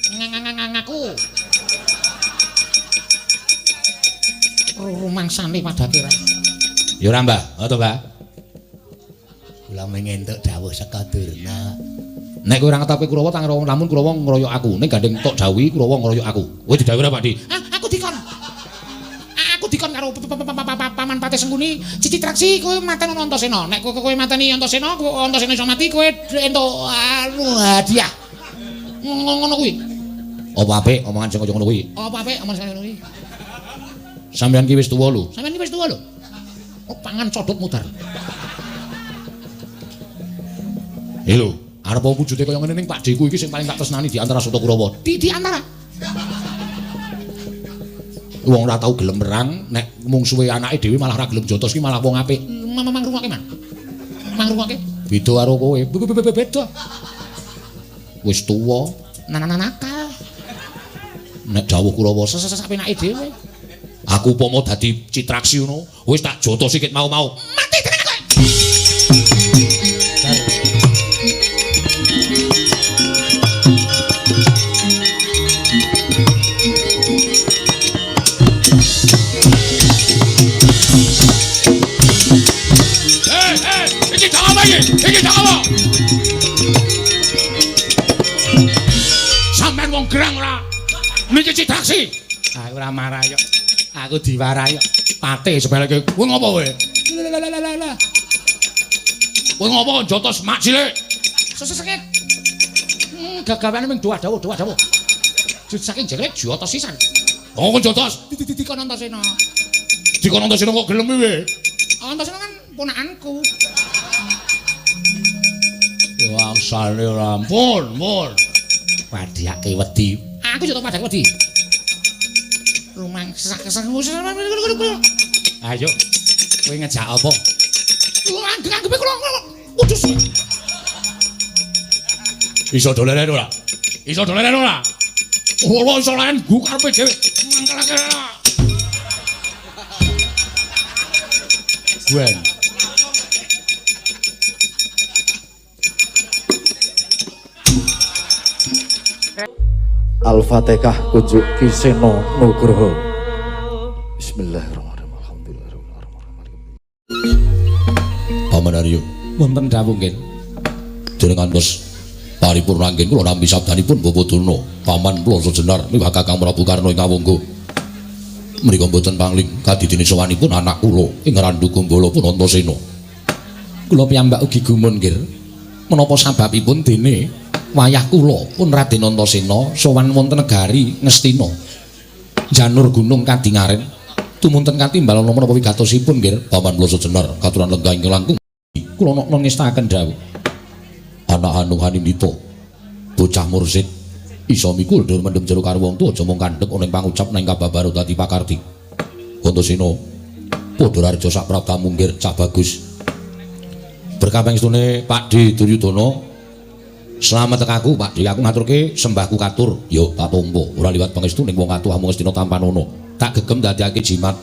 Ngaku. Rumangsane padake ra. Ya ora, Mbah. Ha to, Mbah? Kula mengentuk dawuh saka Durna. Nek kowe ora ngetoke Kurawa tang lamun Kurawa ngroyok aku, ning gandeng tok dawuhi Kurawa ngroyok aku. Kowe didhawuhi ora, Pak Di? Ah, aku dikon. Aku dikon karo Paman Patih Sengkuni, Citraksi kowe mateni Antasena. Nek kowe mateni Antasena, kowe Antasena iso mati, kowe entuk anu hadiah. Ngono kuwi. Apa apik omongan sing kaya ngono kuwi? Apa apik omongan sing ngono kuwi? Sampeyan ki wis tuwa lho. Sampeyan ki wis tuwa lho. Oh, pangan codot mudar. Lho, arep apa wujude kaya ngene ning Pakdheku iki sing paling tak tresnani di antara Sata Kurawa. Di antara. Wong ora tau gelem perang, nek mungsuhe anake dhewe malah ora gelem jotos ki malah wong apik. Mang ngrungokke, Mang. Mang ngrungokke. Beda karo kowe. Beda. Wis tuwa, nakal. Nek dawuh Kurawa sak penake dhewe. Aku upama dadi Citraksi ngono, wis tak jotos sikit mau-mau. Mati tenan kowe. Iki tak apa iki? Iki tak apa? Sampeyan wong gerang ora? Niki Citraksi. Aku ora marah yo. Aku diwarai kok. Pate sepeleke. Kowe ngopo kowe? Lah. Kowe ngopo jotos mak cilik? Seseket. Gagawane mung dua dawuh, dua dawuh. Jut saking jelek jotos sisan. Oh, kok jotos? Dikon Antasena. Dikon Antasena kok gelem kowe? Antasena kan ponakanku. Wangsane ora ampun, mun. Padhake wedi. Aku jotos padhake wedi. Rumangsa Ayo. Kowe ngejak apa? Anggep kula kudus. Iso dolenen ora? Iso dolenen ora? Ora iso leren gu karepe dhewe. Mangkelake. Gwen. Al-Fatihah kunjuk Ki Seno Nugroho. Bismillahirrahmanirrahim. Alhamdulillahirabbil alamin. Paman Aryo, wonten dawuh nggih. Dereng ngantos paripurna nggih kula nampi sabdanipun Bapak Durna, Paman Ploso Jenar miwah Kakang Prabu Karna ing Awangga. Mriku mboten pangling kadidine sowanipun anak kula ing Randu Gumbala pun Antasena. Kula piyambak ugi gumun nggih. Menapa sababipun dene wayah kula pun Raden Antasena sowan wonten negari Ngastina. Janur gunung kadingaren tumunten katimbal ana menapa wigatosipun nggih Paman Ploso Jenar katuran lenggah ingkang langkung kula nokno ngestakaken dawuh. Anak Hanung Hanindita bocah mursid iso mikul dur mendem jero karo wong tuwa aja mung kandhek ana ing pangucap nang kababaro dadi pakarti. Antasena padha raja sak praptamu nggih cah bagus. Berkah pangestune Pakdhe Duryudana slamet aku Pakdhe, aku ngaturke sembahku katur ya tak tampa ora liwat pangestu ning wong atuh amung Ngastina tampanana tak gegem dadekake jimat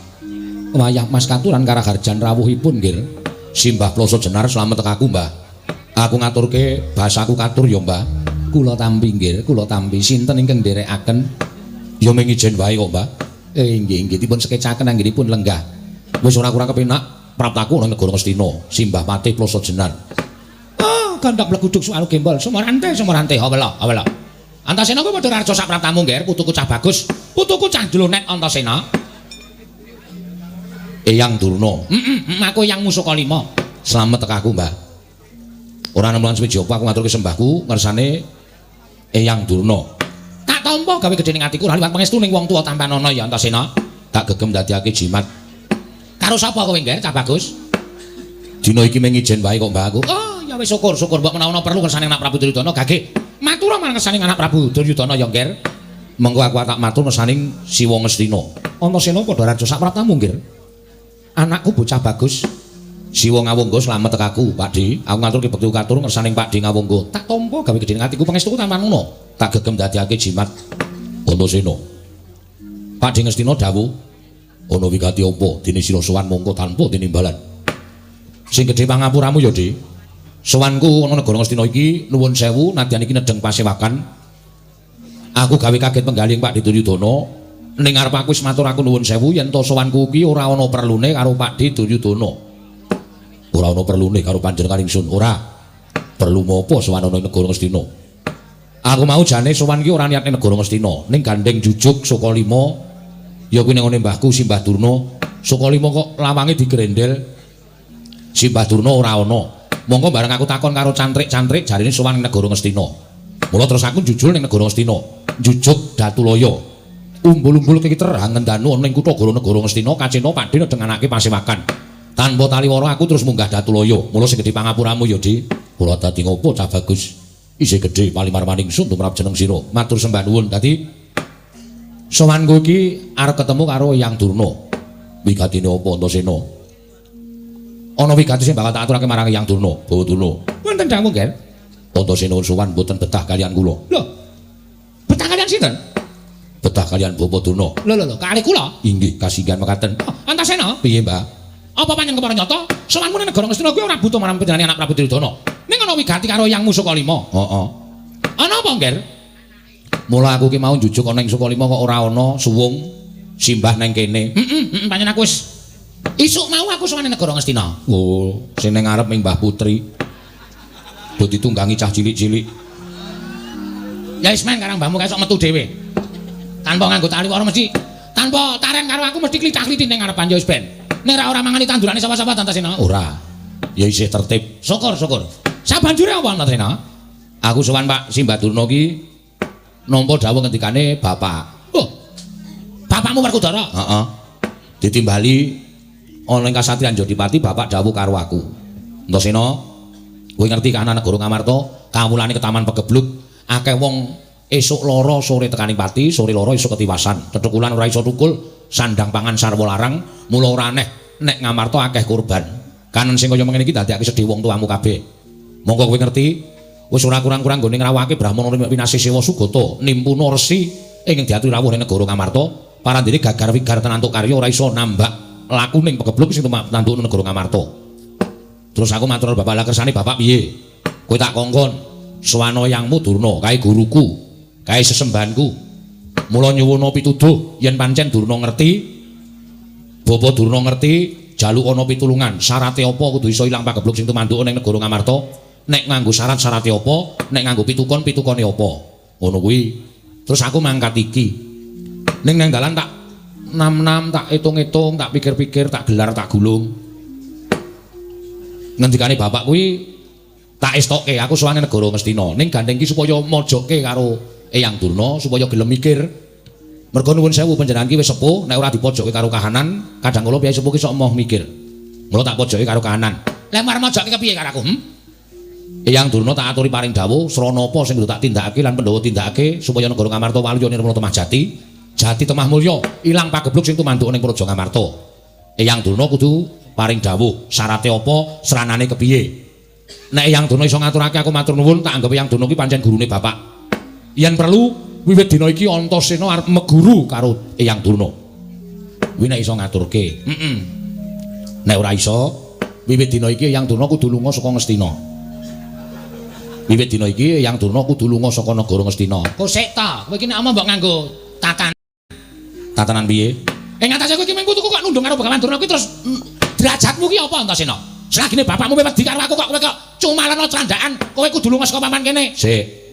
wayah Mas katuran karaharjan rawuhipun nggih. Simbah Ploso Jenar slamet aku Mbah. Aku ngaturke basaku katur ya Mbah. Kula tampi nggih, kula tampi sinten ingkang nderekaken ya mung ijen wae kok Mbah. Nggih nggih dipun sekecaken anggenipun lenggah. Wis ora kurang kepenak praptaku nang negara Ngastina Simbah Patih Ploso Jenar. Oh, gandhak bleguduk soal gembol sumorante sumorante hawela hawela. Antasena kuwi padha raja sak praptamu nggih, putuku cah bagus, putuku cah dlonet Antasena. Eyang Durna. Aku yang musuh kalima. Slamet tekaku Mbah. Ora nemulan suwi apa aku ngaturke sembahku ngersane Eyang Durna. Tak tampa gawe gedhe ning atiku ora liwat pangestu ning wong tuwa tampanana ya Antasena. Tak gegem dadekake jimat. Karo sapa kowe nggih cah bagus? Dina iki mung ijen wae kok Mbah aku. Oh, ya wis syukur syukur mbok menawa perlu ngersane anak Prabu Duryudana gage. Matur marang ngersane anak Prabu Duryudana ya nggih. Mengko aku tak matur ngersane Siwa Ngastina. Antasena padha raja sak praptamu nggih. Anakku bocah bagus. Siwa Ngawangga slamet tekaku, Pakdhe. Aku ngaturke bekti katur ngersane Pakdhe Ngawangga. Tak tampa gawe gedhe ning atiku pangestuku tampanana. Tak gegem dadekake jimat Antasena. Pakdhe Ngastina dawuh, ana wigati apa dene sira sowan mongko tanpa tinimbalan. Sing gedhe pangapuramu ya, Dik. Sowanku ana negara Ngastina iki nuwun sewu nadyan iki nedheng pasewakan. Aku gawe kaget penggalih Pak Duryudana. Ning ngarep aku wis matur aku nuwun sewu yen to sowanku iki ora ana perlune karo Pak Duryudana. Ora ana perlune karo panjenengan ingsun, ora. Perlu mopo sowan ana ing negara Ngastina? Aku mau jane sowan iki ora niat ning negara Ngastina, ning gandeng jujuk Sukalima ya kuwi ning ngene mbahku Simbah Durna. Sukalima kok lawange digrendel. Simbah Durna ora ana. Mongko bareng aku takon karo cantrik-cantrik jarine sowan ning negara Ngastina. Mula terus aku jujul ning negara Ngastina, jujuk Datulaya. Umbul-umbul kekiter hangendanu ana ing kutha Goro negara Ngastina kacena Pakdhe nedenganake pasewakan. Tanpa taliwara aku terus munggah Datulaya. Mula sing gedhe pangapuramu ya, Dik. Kula dadi ngopo cah bagus. Isih gedhe palimarman ingsun tumrap jeneng sira. Matur sembah nuwun. Dadi sowanku iki arep ketemu karo Eyang Durna. Wigatine apa Antasena? Ana wigati sing bakal tak aturake marang Eyang Durna. Bawa Durna. Wonten dawuh, Ger. Antasena sowan mboten betah kalian kula. Lho. Betah kalian sinten? Betah kalian Bapak Durna. Lho lho lho, kalih kula. Inggih, kasinggihan mekaten. Oh, Antasena? Piye, Mbah? Apa panjenengan kepara nyata? Sowanmu ning negara Ngastina kuwi ora butuh marang panjenengane anak Prabu Duryudana. Ning ana wigati karo Eyangmu Sukalima. Heeh. Ana apa, Nger? Mula aku ki mau njujuk ana ing Sukalima kok ora ana suwung simbah nang kene. Heeh, panjenengan aku wis isuk mau aku sowan ning negara Ngastina. Oh, sing ning ngarep ning Mbah Putri. Do ditunggangi cah cilik-cilik. Ya wis men karang mbahmu kesok metu dhewe. Tanpa nganggo tali ora mesti tanpa taren karo aku mesti klithah-klithih ning ngarepan ya wis ben. Ning ora mangani tandurane sapa-sapa Antasena. Ora. Ya isih tertib. Syukur, syukur. Sabanjure apa Antasena? Aku sowan Pak Simbah Durna ki nampa dawuh ngendikane bapak. Oh. Bapakmu Werkudara? Heeh. Ditimbali ana ing kasatriyan Jodipati bapak dawuh karo aku. Antasena, kowe ngerti kahanan negara Ngamarta, kawulane ketaman pegebluk, akeh wong esuk lara sore tekaning pati, sore lara esuk ketiwasan. Tethukulan ora iso tukul, sandang pangan sarwa larang, mula ora aneh nek Ngamarta akeh korban. Kanen sing kaya mengene iki dadekake sedih wong tuamu kabeh. Monggo kowe ngerti, wis ora kurang-kurang nggone ngrawuhake brahmana winasih sewa sugata, nimpuna resi ingkang diaturi rawuh ning negara Ngamarta, parandene gagar wigar tenantuk karya ora iso nambak lakuning pegebluk sing tumanduk negara Ngamarta. Terus aku matur bapak lah kersane bapak piye? Kowe tak kongkon sowana yangmu Durna, kae guruku, kae sesembahanku. Mula nyuwuna pituduh yen pancen Durna ngerti, Bapak Durna ngerti, jaluk ana pitulungan. Syarate apa kudu iso ilang pagebluk sing tumanduk ning negara Ngamarta? Nek nganggo syarat syarate apa? Nek nganggo pitukon pitukone apa? Ngono kuwi. Terus aku mangkat iki. Ning nang dalan tak nam-nam, tak hitung-hitung, tak pikir-pikir, tak gelar, tak gulung. Ngendikane bapak kuwi tak estoke aku sowan negara Ngastina. Ning gandeng ki supaya mojoke karo Eyang Durna supaya gelem mikir. Mergo nuwun sewu panjenengan ki wis sepuh, nek ora dipojoke karo kahanan, kadang kala piyai sepuh ki sok emoh mikir. Mula tak pojoke karo kahanan. Lah marep mojoke kepiye karo aku? Eyang Durna tak aturi paring dawuh, srana apa sing kudu tak tindakake lan Pandhawa tindakake supaya negara Ngamarta waluya nirmala temah jati, jati temah mulya, ilang pagebluk sing tumanduk ning Praja Ngamarta. Eyang Durna kudu paring dawuh, syarate apa, sranane kepiye. Nek Eyang Durna iso ngaturake aku matur nuwun, tak anggep Eyang Durna ki pancen gurune bapak. Yen perlu wiwit dina iki Antasena arep meguru karo Eyang Durna. Kuwi nek iso ngaturke. Heeh. Nek ora iso, wiwit dina iki Eyang Durna kudu lunga saka Ngastina. Wiwit dina iki Eyang Durna kudu lunga saka negara Ngastina. Kok sik ta, kowe iki nek omong mbok nganggo tatanan. Tatanan piye? Ing atase kowe iki mung putuku kok nundung karo Begawan Durna kuwi terus derajatmu ki apa Antasena? Selagine bapakmu wedi karo aku kok kowe kok cumalana candhakan, kowe kudu lunga saka papan kene. Sik.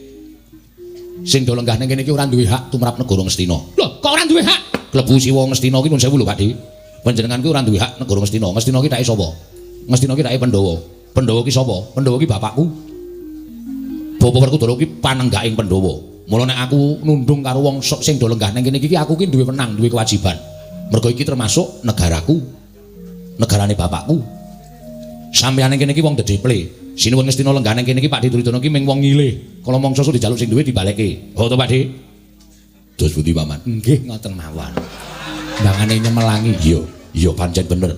Sing do lenggah ning kene iki ora duwe hak tumrap negara Ngastina. Lho, kok ora duwe hak? Klebu siwa Ngastina ki nuwun sewu lho, Pak Di. Panjenengan ki ora duwe hak negara Ngastina. Ngastina ki take sapa? Ngastina ki take Pandhawa. Pandhawa ki sapa? Pandhawa ki bapakku. Bapak Werkudara ki panenggaking Pandhawa. Mula nek aku nundung karo wong sing do lenggah ning kene iki aku ki duwe wenang, duwe kewajiban. Mergo iki termasuk negaraku. Negarane bapakku. Sampeyan ning kene iki wong dedeple. Sinuwun Ngastina lenggah ning kene iki Pak Duryudana ki ming wong ngilih. Kala mangsa sok dijaluk sing duwe dibalekke. Oh to Pak Di? Dos pundi Paman? Nggih ngoten mawon. Mbangane nyemelangi. Iya, iya pancen bener.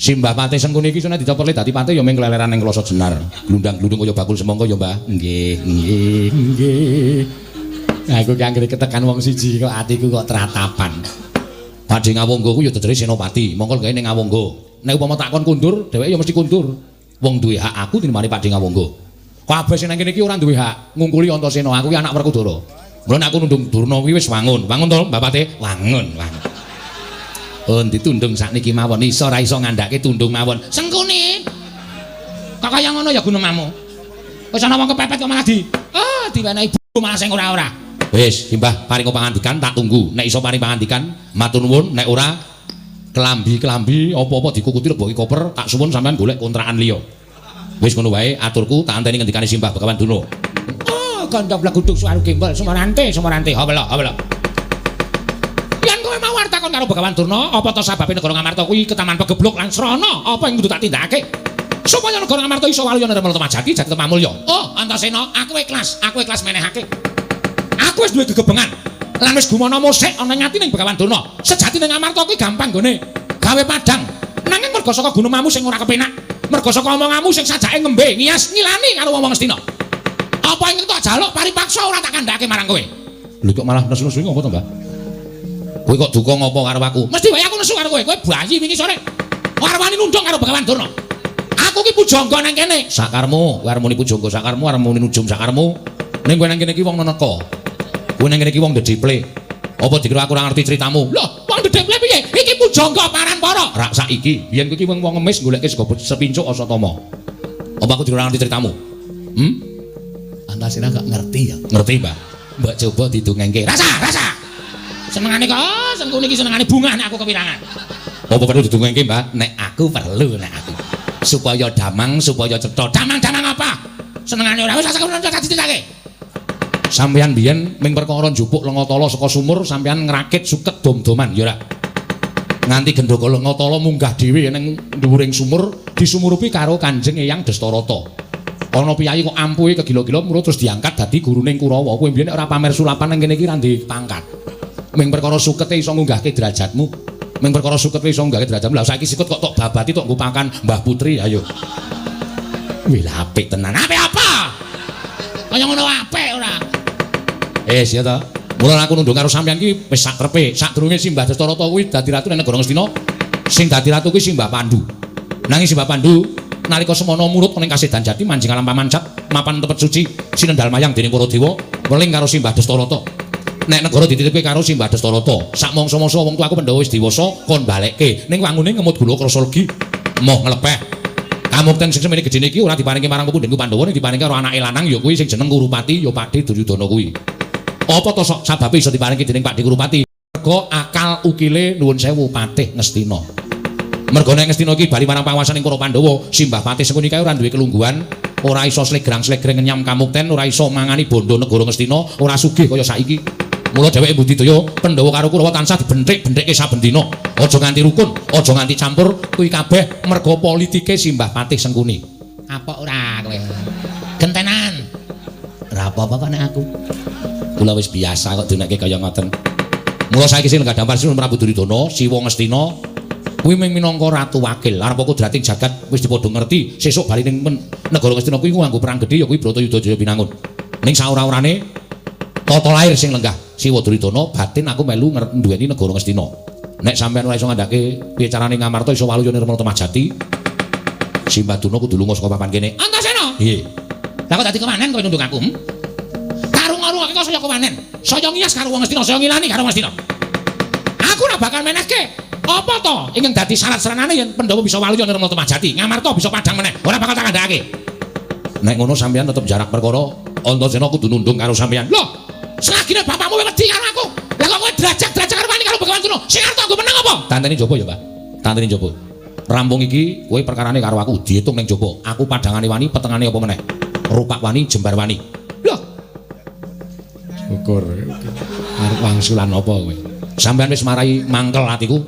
Simbah Pate Sengkuni iki sune dicoperle dadi pate ya ming kleleran ning Kloso Jenar. Glundang-glundung kaya bakul semangka ya, Mbah. Nggih, nggih, nggih. Aku ki anggere ketekan wong siji kok atiku kok tratapan. Padhe Ngawangga ku ya dedere senopati. Mongko gawe ning Ngawangga. Nek upama takon kundur, dheweke ya mesti kundur. Wong duwe hak aku timbangane Padhe Ngawangga. Kabeh sing nang kene iki ora duwe hak ngungkuli Antasena. Aku ki anak Werkudara. Mula nek aku nundung Durna kuwi wis wangun. Wangun to, Mbah Patih? Wangun, wangun. Oh, ditundung sakniki mawon iso ora iso ngandhake tundung mawon. Sengkuni. Kok kaya ngono ya gunemamu. Wis ana wong kepepet kok malah di diwenehi ibu malah sing ora-ora. Wis, Simbah paring pangandikan tak tunggu. Nek iso paring pangandikan, matur nuwun, nek ora kelambi-kelambi apa-apa dikukuti leboki koper, tak suwun sampean golek kontrakan liya. Wis ngono wae aturku, tak anteni ngendikane Simbah Begawan Durna. Oh, gandhong bleguduk suwaru gembel, sumorante, sumorante. Habela, habela. Yen kowe mau arep takon karo Begawan Durna, apa to sababe negara Ngamarta kuwi ketaman pegebluk lan srana, apa ing kudu tak tindakake supaya negara Ngamarta iso waluya nirmala Tumajati jati pamulya. Oh, Antasena, aku ikhlas menehake. Aku wis duwe gegebengan lan wis gumana musik ana ing atine Begawan Durna. Sejatine Ngamarta kuwi gampang nggone gawe padhang. Nanging merga saka gunemamu sing ora kepenak, merga saka omonganmu sing sajake ngembe, ngias, ngilani karo wong-wong Ngastina. Apa ing tak jaluk paripaksa ora tak kandhake marang kowe. Lho kok malah nesu-nesu ngopo to, Mbah? Kowe kok duka ngopo karo aku? Mesti wae aku nesu karo kowe. Kowe bayi wingi sore. Warwani nundung karo Begawan Durna. Aku ki pujangga nang kene. Sakarmu, kowe arep muni pujangga sakarmu, arep muni nujum sakarmu. Ning kowe nang kene iki wong neneka. Kowe nang kene iki wong dedeple. Apa dikira aku ora ngerti ceritamu? Loh, wong dedeple piye? Iki pujangga paran para. Rak saiki, biyen kowe iki wong ngemis goleke sego sepincuk Asatama. Apa aku dikira ora ngerti ceritamu? Hmm? Antasena gak ngerti ya? Ngerti, Mbah. Mbok coba didongengke. Rasa, rasa. Senengane kok, sengkuni iki senengane bungah nek aku kepirangan. Apa perlu didongengke, Mbah? Nek aku perlu, nek aku. Supaya damang, supaya cetha. Damang-damang apa? Senengane ora wis sak dititake. Sampeyan biyen ming perkara njupuk lenga tala saka sumur, sampeyan ngrakit suket dom-doman, ya ora? Nganti gendhoka lenga tala munggah dhewe ning dhuwuring sumur, disumurupi karo Kanjeng Eyang Dastarata. Ana piyayi kok ampuhe kegila-gila mula terus diangkat dadi gurune Kurawa. Kowe biyen nek ora pamer sulapan nang kene iki ra ndek pangkat. Ming perkara sukete iso ngunggahke derajatmu. Ming perkara sukete iso ngunggahke derajatmu. Lah saiki sikut kok tok babati tok nggo pakan Mbah Putri, ayo. Wih, lah apik tenan. Apik apa? Kaya ngono apik ora? Wis ya ta. Mula aku nundung karo sampeyan iki wis sak trepe. Sadurunge Simbah Dastarata kuwi dadi ratu nang negara Ngastina, sing dadi ratu kuwi Simbah Pandu. Nanging Simbah Pandu nalika semono murut ning Kasedan Jati manjing alam pamancat mapan tepet suci sinendal mayang dening para dewa weling karo Simbah Dastarata. Nek negara dititipke karo Simbah Dastarata, sak mangsa-mangsa wong tuaku Pandhawa wis dewasa kon balekke. Ning wangune ngemut gula krasa legi, moh nglepeh. Kamukten sing semene gedene iki ora diparingke marang pepundhenku Pandhawa, ning diparingke karo anake lanang ya kuwi sing jeneng Kurupati ya Pakde Duryudana kuwi. Apa to sok sababe iso diparingke dening Pakde Kurupati? Mergo akal ukile nuwun sewu Patih Ngastina. Mergo nek Ngastina iki bali marang panguwasaning para Pandhawa, Simbah Patih Sengkuni kae ora duwe kelungguhan, ora iso slegrang-slegreng ngenyam kamukten, ora iso mangani bondo negara Ngastina, ora sugih kaya saiki. Mula dheweke budidaya Pandhawa karo Kurawa tansah dibenthik-benthikke saben dina. Aja nganti rukun, aja nganti campur, kuwi kabeh mergo politike Simbah Patih Sengkuni. Apa ora kowe? Gentenan. Ora apa-apa kok nek aku. Kula wis biasa kok dinekke kaya ngoten. Mula saiki sing lenggah dampar Sinuwun Prabu Duryudana, Siwa Ngastina kuwi mung minangka ratu wakil. Arep kudrating jagat wis dipadha ngerti, sesuk bali ning negara Ngastina kuwi nganggo perang gedhe ya kuwi Bratayuda Jaya Binangun. Ning saora-orane tata lair sing lenggah Siwa Duryudana, batin aku melu nduweni negara Ngastina. Nek sampeyan ora iso ngandhake piye carane Ngamarta iso waluya nirmala Temajati, Simbah Durna kudu lunga saka papan kene. Antasena. Piye? Lah kok dadi kemanen kowe nundung aku? Karung-arungake kok saya kemanen. Saya ngias karo wong Ngastina, saya ngilani karo Ngastina. Aku ora bakal menehke. Apa to ingkang dadi syarat seranane yen Pandhawa bisa waluya nirmala Temajati, Ngamarta bisa padhang meneh. Ora bakal tak kandhakake. Nek ngono sampeyan tetep jarak perkara Antasena kudu nundung karo sampeyan. Loh, selagine bapakmu wedi karo aku. Lah kok kowe derajat-derajat karo wani karo Begawan Durna. Sing arep nggo menang apa? Tantene njaba ya, Pak. Tantene njaba. Rampung iki kowe perkarane karo aku diitung ning njaba. Aku padhangane wani, petengane apa meneh. Rupak wani, jembar wani. Loh. Syukur. Arep wangsulan apa kowe? Sampeyan wis marai mangkel atiku.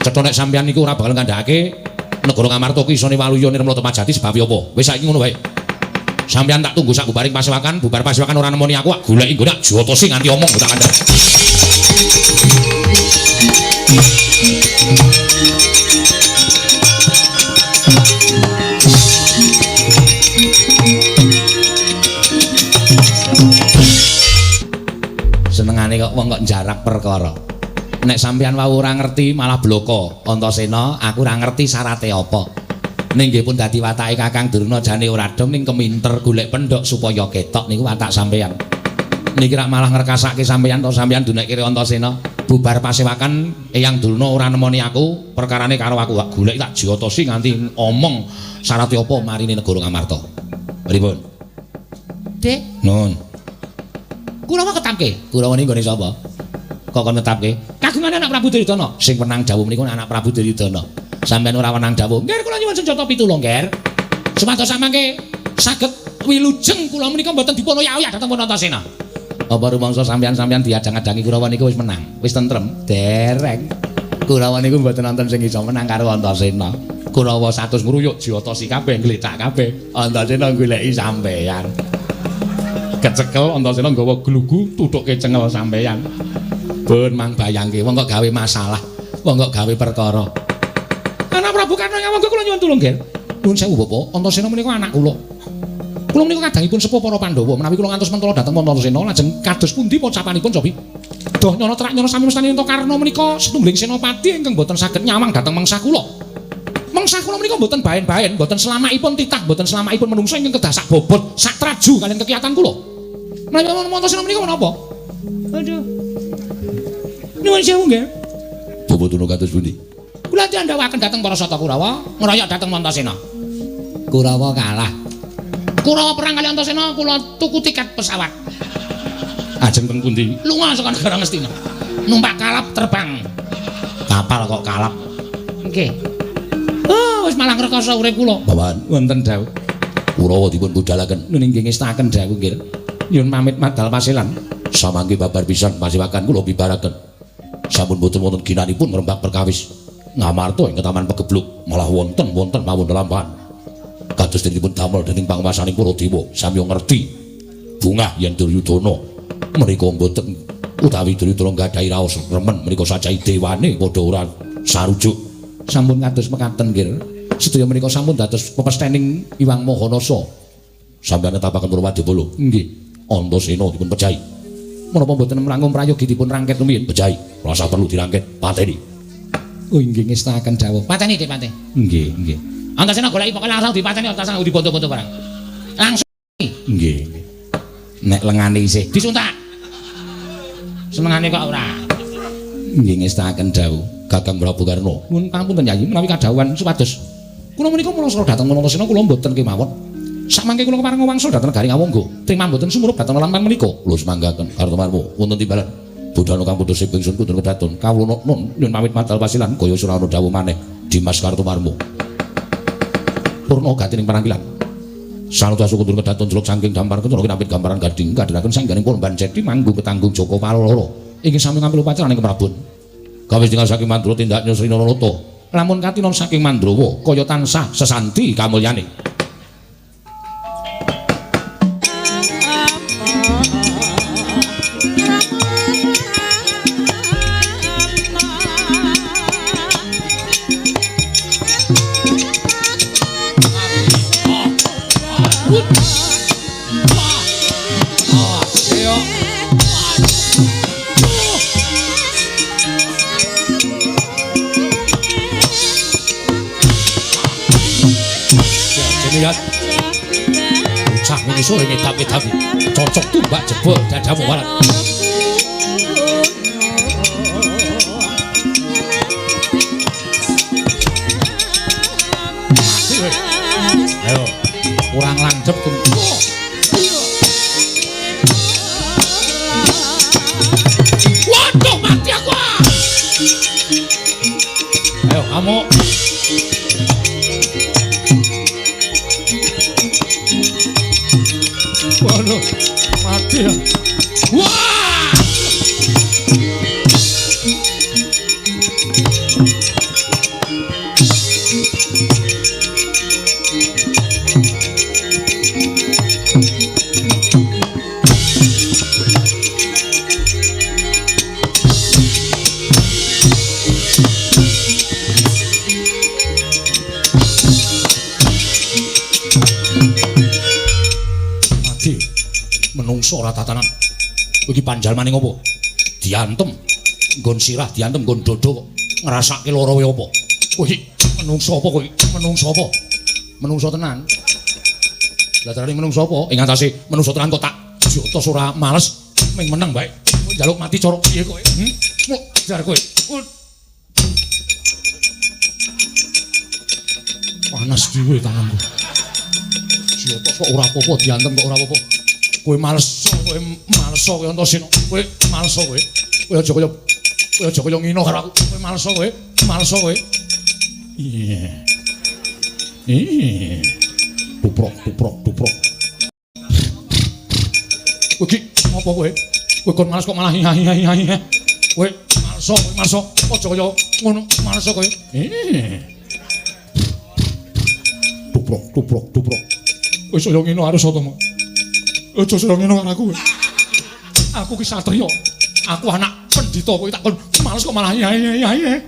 Cetha nek sampeyan niku ora bakal ngandhakake negara Ngamarta kuwi isone waluya nirmala Temajati sebab apa? Wis saiki ngono wae. Sampeyan tak tunggu sak bubaring pasewakan, bubar pasewakan ora nemoni aku, goleki nggo tak jotosi nganti omong tak kandhani. Senengane kok wong kok jarak perkara. Nek sampeyan wau ora ngerti malah bloko. Antasena, aku ora ngerti syarate apa. Ning nggih pun dadi watake Kakang Durna jane ora dong ning keminter golek pendhok supaya ketok niku watak sampeyan. Niki rak malah ngrekasake sampeyan to, sampeyan dunekke Antasena. Bubar pasewakan Eyang Durna ora nemoni aku, perkarane karo aku gak golek tak jotosi nganti omong syarate apa marine negara Ngamarta. Pripun? Dik, Nun. Kurawa ketapke. Kurawa niki nggone sapa? Kok kon netapke? Kagungane anak Prabu Duryudana. Sing wenang dawuh menika anak Prabu Duryudana. Sampeyan ora wenang dawuh. Nggih, kula nyuwun senjata pitulung, Nger. Supados samangke saged wilujeng kula menika mboten dipun oyak-oyak dhateng pun Antasena. Apa rumangsa sampeyan-sampeyan diadang-adangi Kurawa niku wis menang, wis tentrem? Dereng. Kurawa niku mboten wonten sing iso menang karo Antasena. Kurawa 100 ngruyuk jiotosi kabeh, nglethak kabeh. Antasena goleki sampeyan. Kecekel Antasena nggawa glugu tuthuke cengel sampeyan. Ben mang bayangke wong kok gawe masalah, wong kok gawe perkara. Anak Prabu Karna nyawangga kula nyuwun tulung, Nger. Nuwun sewu, Bapak, Antasena menika anak kula. Kula menika kadangipun sepuh para Pandhawa, menawi kula ngantos mentala dhateng Antasena lajeng kados pundi pocapanipun cobi? Doh nyana terak nyana sami mestani Karna menika setunggaling senopati ingkang boten saged nyawang dhateng mengsah kula. Mengsah kula menika mboten baen-baen, mboten selamakipun titah, mboten selamakipun menungsa ingkang kedah sak bobot, sak traju kaliyan kekiyatan kula. Menawi Antasena menika menapa? Aduh. Nuwun sewu nggih. Bapak tunu kados pundi? Kula andhawaken dhateng para Sata Kurawa, ngroyok dhateng Antasena. Kurawa kalah. Kurawa perang kali Antasena kula tuku tiket pesawat. Ajeng teng pundi? Lunga saka negara Ngastina. Numpak kalap terbang. Kapal kok kalap. Nggih. Oh, wis malah ngrekoso urip kula. Bapak wonten dawuh. Kurawa dipun budalaken. Nun inggih ngestaken dawuh nggih. Nyuwun pamit madal pasilan. Samangke babar pisan pasewakan kula bibaraken. Sampun boten wonten ginanipun ngrembak perkawis. Ngamarta ing taman pegebluk malah wonten-wonten mawon lampahan. Kados denipun damel dening panguwasaning para dewa sami ngerti bungah yen Duryudana menika mboten utawi Duryudana nggadahi raos remen menika sajahi dewane padha ora sarujuk. Sampun kados mekaten nggih. Sedaya menika sampun dados pepesthening Iwang Mahanasa. Sampeyan netapaken Purwadipala. Nggih. Antasena dipun pejahi. Menapa mboten mrangkung prayogi dipun rangket rumiyin? Pejahi, rasa perlu dirangket, pateni. Oh inggih ngestaken dawuh. Pateni Dik, pateni. Nggih, nggih. Antasena goleki pokoke langsung dipateni, langsung dibondo-bondo barang. Langsung. Nggih, nggih. Nek lengane isih disuntak. Senengane kok ora. Nggih ngestaken dawuh. Kakang Prabu Karna. Nuwun pangapunten Yayi menawi kadhawuhan supados kula menika mula dhateng Antasena kula mboten kemawon. Samangke kula kepareng wangsul dhateng negari Ngawangga. Trima mboten sumurup dhateng lampahan menika. Kula semanggaken Kartomarmo wonten timbalan. Budhana kang padha sing ingsun kudu kedaton. Kawula nun nyuwun pamit madal pasilan kaya surana dawuh maneh Dimas Kartomarmo. Purna gatining parangkilan. Sanuta suku turun kedaton jeluk saking dampar kencana kinapit gambaran gading kadhiraken sangganing Purban Ceti manggung ketanggung Joko Paloro. Inggih sami ngambil upacarane keprabon. Kawis tinggal saking Mandra tindak Sri Narata. Lamun katinon saking Mandrawa kaya tansah sesanti kamulyane. Bocah wingi sore ngedap-edapi. Cocok tumbak jebol dadamu walat. Ayo, kurang landhep Waduh, mati aku. Ayo, kamu. Waduh, mati ya. Wah! Menungso ora tatanan. Iki panjalmane ngopo? Diantem nggon sirah, diantem nggon dodo kok ngrasake lara kowe apa? Kowe menungso apa kowe? Menungso apa? Menungso tenan. Lah jarane menungso apa? Ing atase menungso tenan kok tak jotos ora males. Ming meneng bae. Njaluk mati cara piye kowe? Jar kowe. Panas dhewe tanganku. Jotos kok ora apa-apa diantem kok ora apa-apa. Kowe males kowe Antasena. Kowe males kowe. Kowe aja kaya ngino karo aku. Kowe males kowe, males kowe. Iya. Iya. Tuprok, tuprok, tuprok. Kowe iki ngopo kowe? Kowe kon males kok malah hi hi hi hi. Kowe males, kowe males. Aja kaya ngono, males kowe. Tuprok, tuprok, tuprok. Kowe saya ngino harus to, Mak. Aja saya ngino karo aku. Aku ki satriya. Aku anak pendhita kowe tak kon males kok malah hi hi hi.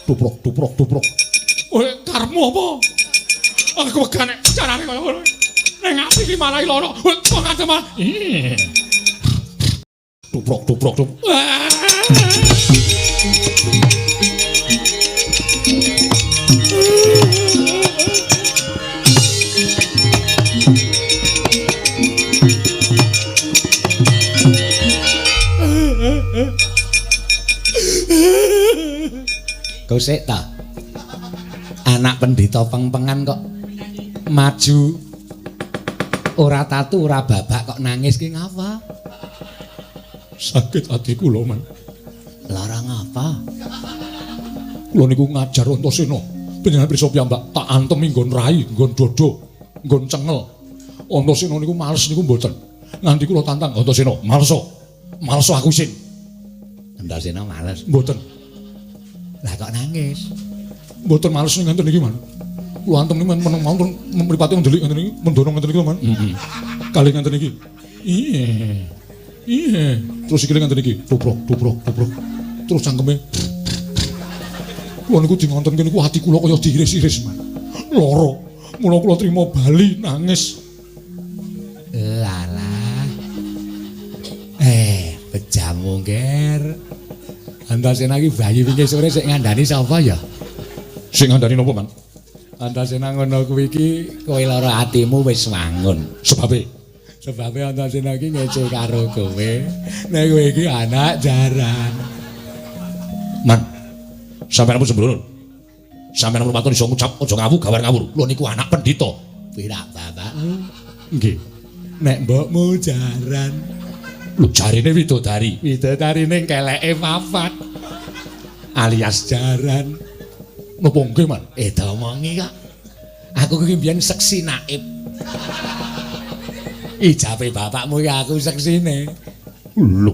Tuprok, tuprok, tuprok. Kowe karepmu apa? Aku wegah nek carane kaya ngono. Ning ati iki marai lara. Kowe kok ngadem malah. Tuprok, tuprok, tuprok. Kosek ta? Anak pendhita pengpengan kok maju ora tatu ora babak kok nangis ki ngapa? Sakit ati kula, Man. Lara ngapa? Kula niku ngajar Antasena. Panjenengan pirsa piyambak tak antemi nggon rai, nggon dodo, nggon cengel. Antasena niku males niku mboten. Nganti kula tantang Antasena, males. Males aku isin. Antasena males. Mboten. Lah kok nangis? Mboten males ning ngenten iki, Man. Kula antem niku meneng mawon mripate ndelik ngenten iki, mendono ngenten iki, Man. Heeh. Kali ngenten iki. Iya. Iya. Terus sikile ngenten iki, tuprok, tuprok, tuprok. Terus cangkeme. Kula niku di ngontenke niku ati kula kaya diiris-iris, Man. Lara. Mula kula trima bali nangis. Lalah. Bejamu, Ger. Antasena iki bayi wingi sore sik ngandani sapa ya? Sing ngandani napa, Man? Antasena ngono kuwi iki kowe lara atimu wis wangun. Sebabe? Sebabe Antasena iki ngece karo kowe. Nek kowe iki anak jaran. Man. Sampeyan pun sembrono. Sampeyan pun matur iso ngucap aja ngawur gawar ngawur. Lho niku anak pendhita. Pirak bapakmu? Nggih. Nek mbokmu jaran. Lho jarine widodari. Widodari ning keleke papat. Alias jaran. Napa nggih, Man? Domongi kok. Aku ki mbiyen seksi naib. Ijabe bapakmu ya aku seksine. Lho.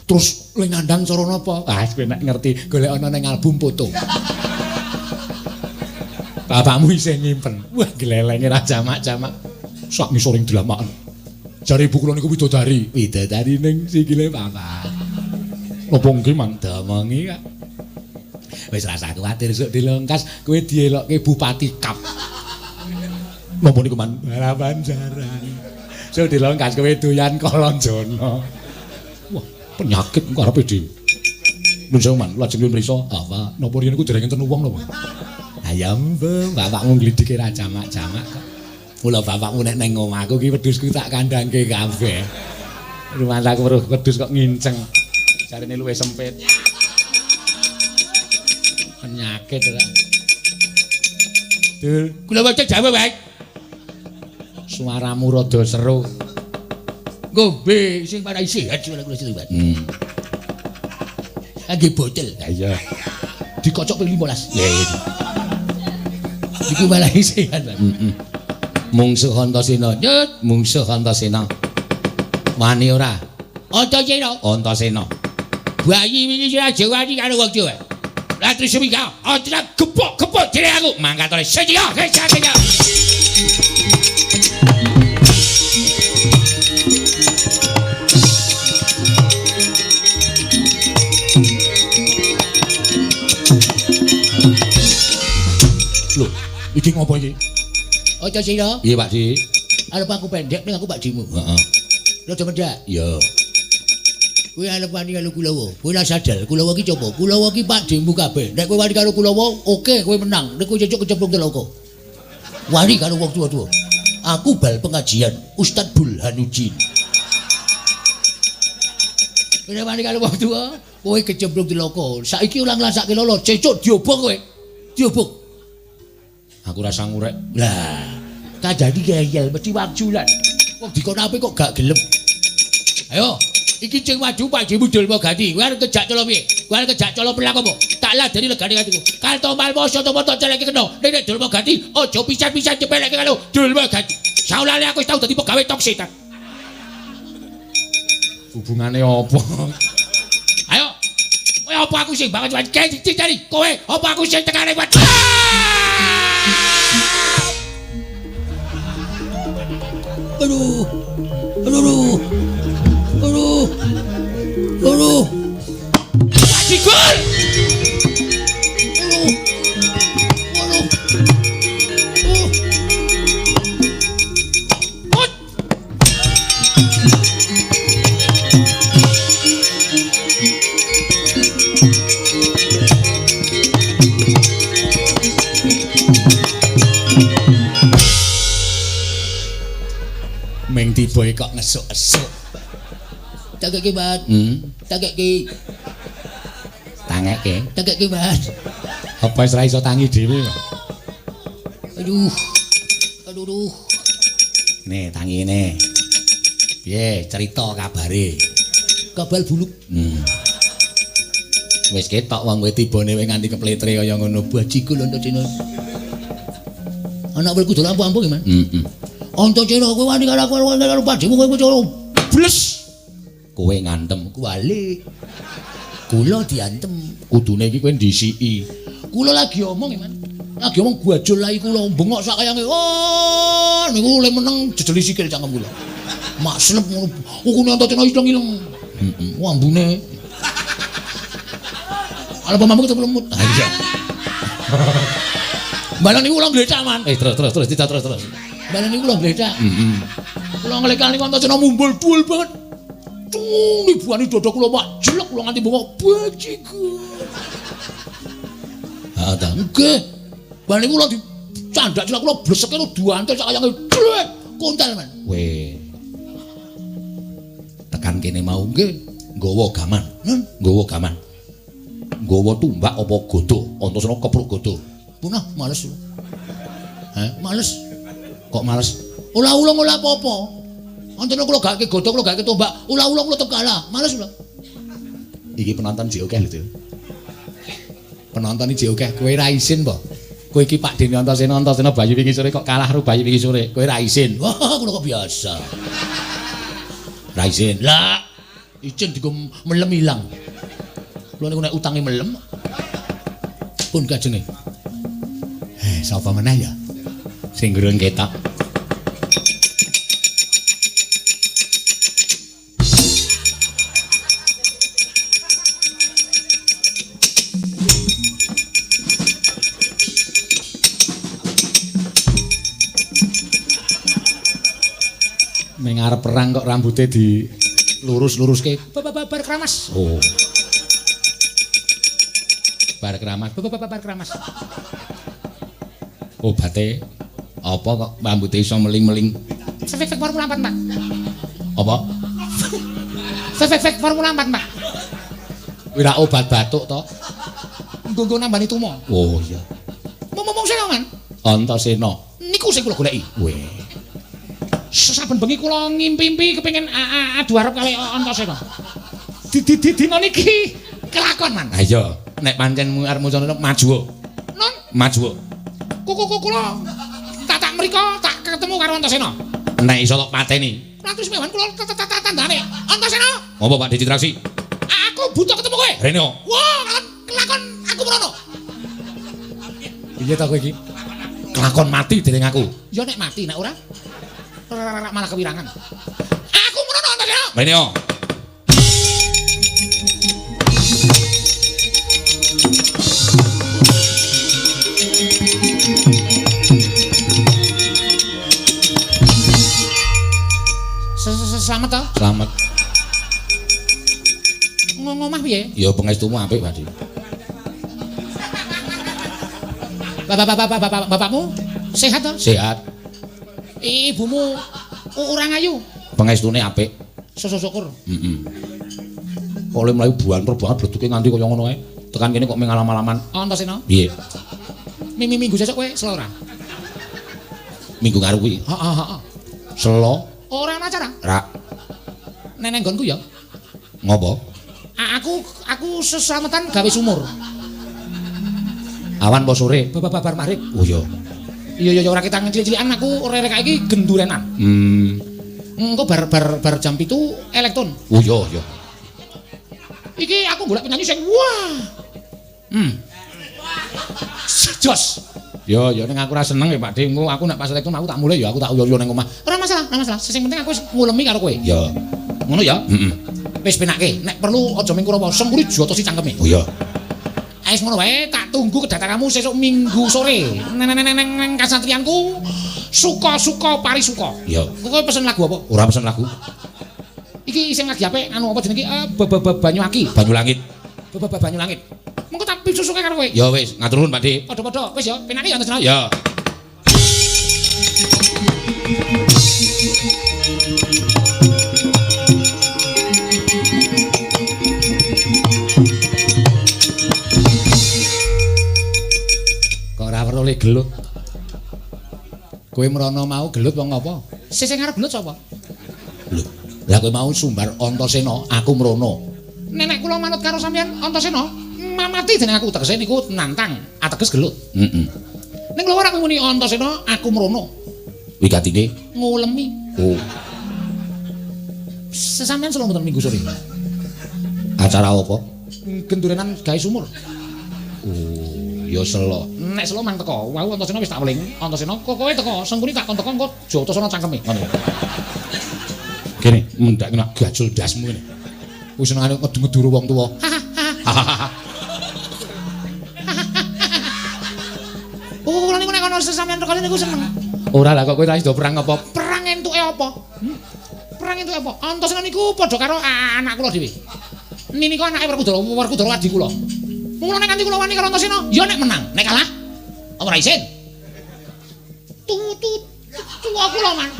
Terus le ngandang cara napa? Ah, kowe nek ngerti golek ana ning album foto. Bapakmu isih nyimpen. Wah, glelenge ra jamak-jamak. Sak ngisoring dlamakan. Jare ibu kula niku widodari. Widodari ning sikile papat. Napa nggih, Man? Domongi kok. Wis rasa kuwatir sok dilongkas kowe dielokke Bupati Kap. Napa niku, Man? Balapan jaran. Sok dilongkas kowe doyan Kalanjana. Wah, penyakit karepe dhewe. Nuwun sewu, Man, lajeng nyuwun mriksa. Apa? Napa riyen niku dereng enten wong napa? Ya mbuh, bapakmu nglidike ra jamak-jamak kok. Mula bapakmu nek nang omahku ki wedhusku tak kandhangke kabeh. Rumangsaku weruh wedhus kok nginceng. Jarine luwih sempit. Penyakit ora. Dul, kula waca Jawa wae. Suaramu rada seru. Ngombe sing marai sehat kula kula. Angge bocil. Ha iya. Dikocok ping 15. Ya iya. Iku malah sehat, Mas. Heeh. Mungsuh Antasena, nyut, mungsuh Antasena. Wani ora? Antasena. Antasena. Bayi wingi sing aja wani karo wong Jawa. Lah terus seminggu, Antasena gepok-gepok dhewe aku. Mangkat oleh sedia, sedia. Lho, iki ngopo iki? Antasena. Iya, Pak Di. Arep aku pendek ning aku Pak Dimu. Heeh. Rada mendak. Iya. Kowe arep wani karo Kulawa. Kowe ora sadar Kulawa ki coba. Kulawa ki Pak Dimu kabeh. Nek kowe wani karo Kulawa, oke kowe menang. Nek kowe cecuk kecemplung telaga. Wani karo wong tuwa-tuwa. Aku bal pengajian Ustaz Bulhanudin. Kowe wani karo wong tuwa, kowe kecemplung cilaka. Saiki ulang ngrasake lolo, cecuk diobong kowe. Diobong. Aku rasa ngurek. Lah, kandhani ngeyel mesti wangsulan. Wong dikon apik kok gak gelem. Ayo, iki sing maju Pak Jimu Dulma Gati. Kowe arep kejak colo piye? Kowe arep kejak colo pelak apa? Tak ladeni legane atiku. Kalto malmo soto moto celeke kena. Nek Dulma Gati aja pisan-pisan cepeleke karo Dulma Gati. Saulale aku wis tau dadi pegawe tok setan. Hubungane apa? Ayo. Kowe apa aku sing banget cari kowe apa aku sing tekane kuat. Aduh. Aduh. Aduh. Aduh. Bajigur. Aduh. Aduh. Put. Ming tibae kok ngesuk-esuk. Tangeke, Mas. Tangeke. Tangeke. Tangeke, Mas. Apa wis ra iso tangi dhewe kok? Aduh. Aduh, aduh. Nih, tangine. Piye cerita kabare? Kabal buluk. Wis ketok wong kowe tibane kowe nganti kepletre kaya ngono. Bajiku lho Antasena. Anak welku dolan ampuh-ampuh gimana? Heeh. Antasena kowe wani karo aku karo padhimu kowe colo. Bles. Kowe ngantem Kuwalik. Kula diantem. Kudune iki kowe ndisiki. Kula lagi omong gimana? Lagi omong gajul lai kula bengok sak kayange. Oh, niku le meneng jejeli sikil cangkem kula. Mak slep ngono. Ukune Antasena ileng-ileng. Heeh. Wah, ambune. Ala pamamu ketemu lemut. Ah iya. Balan niku kula glecak, Man. Terus terus terus terus terus. Balan niku kula glecak. Heeh. Kula nglekal niku Antasena mumbul duel banget. Cung nibuane dada kula mak jelek kula nganti bengok bajigur. Heeh ta. Nggih. Balan niku kula dicandak celak kula bleseke duantel sak kayange blek kontel, Man. Weh. Tekan kene mau nggih nggawa gaman. Nggawa gaman. Nggawa tumbak apa godo? Antasena kepruk godo. Punah males. Hah? Males. Kok males? Ula-ulung ora apa-apa. Antasena kula gake godo, kula gake tombak, ula-ulung kula tetep kalah. Males kula. Iki penonton jek akeh lho, Cuk. Penonton iki jek akeh. Kowe ra isin po? Kowe iki Pak Dene Antasena, Antasena bayi wingi sore kok kalah karo bayi wingi sore. Kowe ra isin. Wah, kula kok biasa. Ra isin. Lah, izin digo melem ilang. Kula niku nek utange melem pun kajenge. Sapa meneh ya? Sing gurung ketok. Ning arep perang kok rambute di lurus-luruske. Bar keramas. Oh. Bar keramas. Bar keramas. Obate apa kok rambute iso meling-meling? Fek Formula 4, Pak. Apa? Fek Formula 4, Pak. Kuwi ra obat batuk to? Nggo-nggo nambani tumo. Oh iya. Ngomong sing Man. Antasena. Niku sing kula goleki. Weh. Saben bengi kula ngimpi-impi kepengin adu arep kali Antasena. Dina niki kelakon, Man. Ha iya, nek pancen arep mucana maju. Non, maju. Kuku kula tak mriko tak ketemu karo Antasena. Nek iso tok pateni. Kula terus mewan kula tak tandane. Antasena. Apa Pak Citraksi? Aku butuh ketemu kowe. Rene. Wah, kelakon aku mrono. Piye ta kowe iki? Kelakon mati dening aku. Ya nek mati nek ora malah kewirangan. Aku mrono Antasena. Rene. Selamat to? Selamat. Ngomah piye? Ya pengestumu apik, Pak Di. Bapakmu sehat to? Sehat. Ibumu ora ngayu. Pengestune apik. Syukur. Heeh. Oleh mlayu buanter banget bleduke nganti kaya ngono kae. Tekan kene kok mung alam-alaman. Antasena. Piye? Minggu sesuk kowe selo ora? Minggu ngarep kuwi. Heeh, heeh. Selo ora ana acara. Ra. Neneng nggonku ya. Ngopo? Aku seslametan gawe sumur. Awan apa sore? Babar maghrib. Oh iya. Iya iya ora ketang cilik-cilikan aku ora rek iki gendurenan. Engko bar jam 7 elektron. Oh iya iya. Iki aku golek penyanyi sing wah. Jos. Yo yo ning aku ora seneng ya Pak De. Engko aku nek pas elektron aku tak mulih ya aku tak uyo-uyo ning omah. Ora masalah, ora masalah. Sing penting aku wis ngulemi karo kowe. Ya. Ngono ya? Heeh. Wis penake, nek perlu aja ming Kurawa, sempuri jotosi cangkeme. Oh iya. Wis ngono wae, tak tunggu kedatanganmu sesuk Minggu sore. Neng kasatriyanku suka-suka parisuka. Iya. Kowe pesen lagu apa? Ora pesen lagu. Iki sing lagi apik anu apa jenenge iki? Banyu Aki. Banyu Langit. Banyu Langit. Mengko tak pisusuke karo kowe. Ya wis, ngatur nuwun Pak De. Padha-padha, wis ya, penake ya Antasena. Ya. Kok ora perlu le gelut. Kowe mrono mau gelut wong apa? Sing arep gelut sapa? Lho, lah kowe mau sumbar Antasena, aku mrono. Nenek kula manut karo sampeyan Antasena, mamati jeneng aku tegese niku nantang, ateges gelut. Heeh. Ning lho ora kowe muni Antasena, aku mrono. Wigatine ngulemi. Oh. Sesampeyan selo mboten Minggu sore. Acara apa? Gendurenan gawe sumur. Oh, ya selo. Nek selo mang teko, wau Antasena wis tak weling. Antasena kok kowe teko, Sengkuni tak kon teko engko Jotasana cangkeme. Ngono. Kene mendak kena gajul dasmu kene. Wis senengane ngedu-ngeduru wong tuwa. Oh, kula niku nek ana sesampeyan rekane niku seneng. Ora lah kok kowe ra iso perang apa? Perang entuke apa? Perang entuke apa? Antasena niku padha karo anak kula dhewe. Niku anake Werkudara, Werkudara adi kula. Mula nek nganti kula wani karo Antasena, ya nek menang, nek kalah ora isin. Tuwa kula man.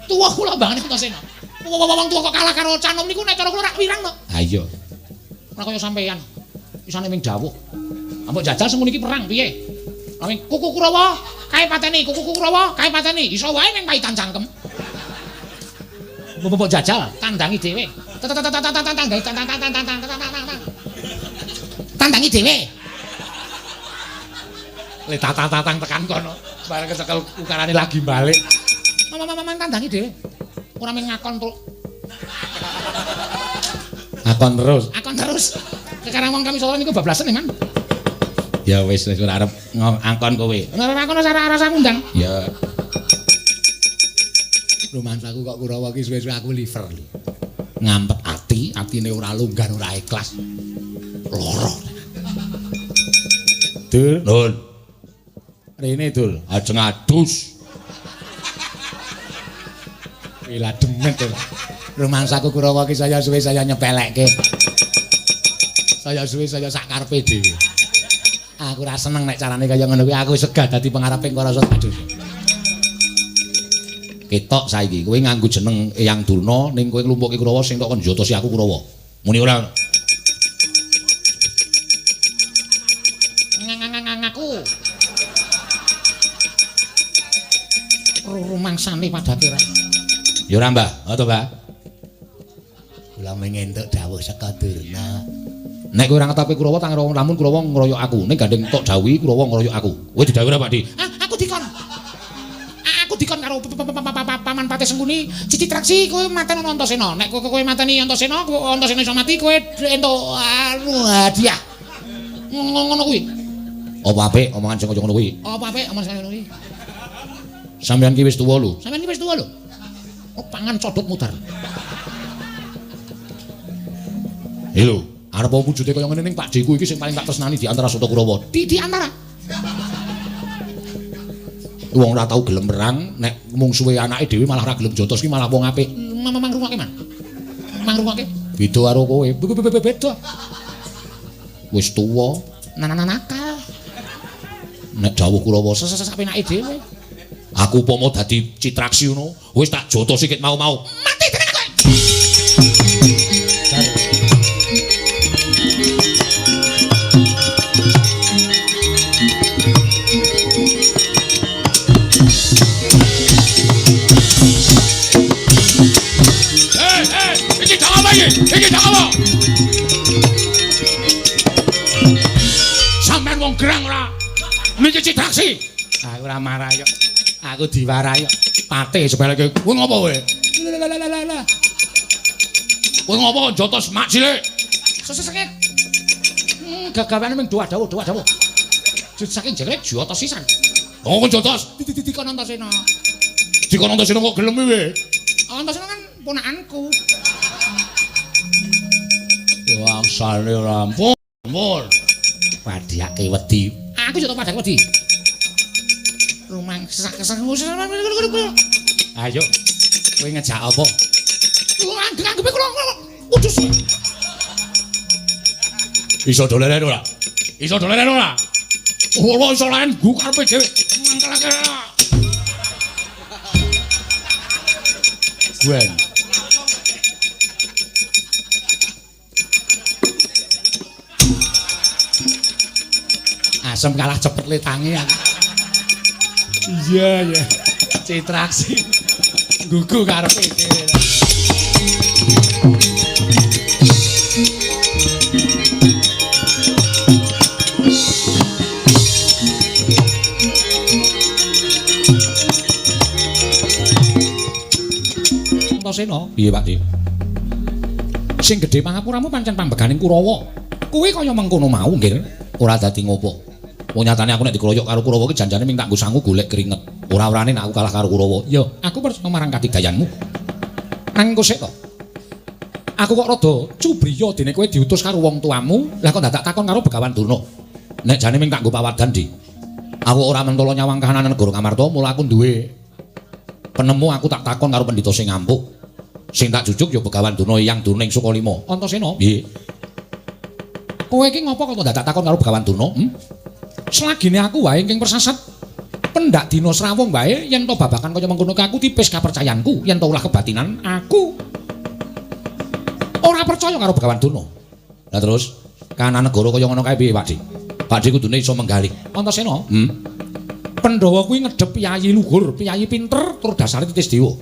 Tuwa kula bangane Antasena. Wong tuwa kok kalah karo canom niku nek cara kula rak wirang to. Ha iya. Ora kaya sampeyan. Isane ming dawuh. Ambok jajal sing iki perang piye? Naming kuku Kurawa kae pateni, kuku Kurawa kae pateni. Iso wae ming paitan cangkem. Mbok jajal tandangi dhewe. Tandangi dhewe. Le tatang-tatang tekan kono, bareng kecekel ukarane lagi balik. Mamang tandangi dhewe. Ora mung ngakon tok. Akon terus. Akon terus. Sekarang wong kami sore niku bablasen man. Ya wis wis ora arep ngakon kowe. Ora ngakon ora rasa ngundang. Ya. Rumangsaku kok Kurawa iki suwe-suwe aku liver lho. Ngampet ati, atine ora longgar, ora ikhlas. Loro. Dul, Nun. Rene Dul, ajeng adus. Wila demet to. Rumangsaku Kurawa iki saya suwe saya nyepelekke. Saya suwe saya sak karepe dhewe. Aku ora seneng nek carane kaya ngono kuwi, aku segah dadi pengareping para sadaya. Ketok saiki kowe nganggo jeneng Eyang Durna ning kowe nglumpukke Kurawa sing tok kon njotosi aku Kurawa. Muni ora? Ngaku. Rumangsane padake ra. Ya ora, Mbah. Ha to, Mbah? Kula mengentuk dawuh saka Durna. Nek kowe ora ngetapi Kurawa tang lamun Kurawa ngroyok aku, ning gandeng tok dawuhi Kurawa ngroyok aku. Kowe didhawuhi ora, Pak Di? Aku dikon. Aku dikon karo paman Patih Sengkuni, Cici Traksi kowe mateni Antasena. Nek kowe mateni Antasena, Antasena iso mati, kowe entuk hadiah. Ngono kuwi. Apa apik omongan sing kaya ngono kuwi? Apa apik omongan sing ngono kuwi? Sampeyan ki wis tuwa lho. Sampeyan ki wis tuwa lho. Oh, pangan codot mudar. Lho, arep apa wujude kaya ngene ning Pak Deku iki sing paling tak tresnani di antara Sata Kurawa. Di antara. Wong ora tau gelem perang, nek mungsuhe anake dhewe malah ora gelem jotos ki malah wong apik. Mang rungokke, Man. Mang rungokke. Beda karo kowe. Beda. Wis tuwa, nakal. Nek dawuh Kurawa sak penake dhewe. Aku upama dadi Citraksi ngono, wis tak joto sikit mau-mau. Mati tenan kowe. Iki tak apa iki? Iki tak apa? Sampeyan wong gerang ora? Niki Citraksi. Aku ora marah yo. Aku diwarai yo. Pate sepeleke. Kowe ngopo kowe? Lah. Kowe ngopo jotos mak cilik? Sesengit. Gagawane mung doa dawuh, doa dawuh. Jut saking jelek jotos sisan. Oh, kok jotos? Dikon Antasena. Dikon Antasena kok gelem kowe? Antasena kan ponakanku. Wangsane rampung. Mur. Padhake wedi. Aku yo padhake wedi. Rumangsa keseng. Ayo. Kowe ngejak apa? Anggep kula kudus. Iso doleren ora? Iso doleren ora? Ora iso laen gu karepe dhewe. Mangkelake. Gwen. Asem kalah cepet letange aku. Iya, iya. Citraksi. Gugu karepe dhewe. Antasena, piye Pak Dik? Sing gedhe pangapuramu pancen pambeganing Kurawa. Kuwi kaya mengkono mau, nggih. Ora dadi ngopo. Wong nyatane aku nek dikeroyok karo Kurawa ki janjane ming tak nggo sangu golek keringet. Ora-orane nek aku kalah karo Kurawa. Ya, aku percaya marang kadigdayanmu. Nang engko sik to. Aku kok rada cubriya dene kowe diutus karo wong tuamu, lah kok dadak takon karo Begawan Durna. Nek jane ming tak nggo pawadan, Dik. Aku ora mentolo nyawang kahanan negara Ngamarta, mula aku duwe penemu aku tak takon karo pendhita sing ampuh. Sing tak jujuk ya Begawan Durna Eyang Durna ing Sukalima. Antasena, piye? Kowe iki ngopo kok dadak takon karo Begawan Durna? Selagine aku wae ingkang persasat pendak dina srawung wae yen to babakan kaya mengkono aku tipis kapercayanku yen to ulah kebatinan aku ora percaya karo Begawan Durna. Lah terus kahanan negara kaya ngono kae piye Pak Dik? Pak Dik kudune iso menggalih. Antasena, Pandhawa kuwi ngedhep piyayi luhur, piyayi pinter tur dasare titis dewa.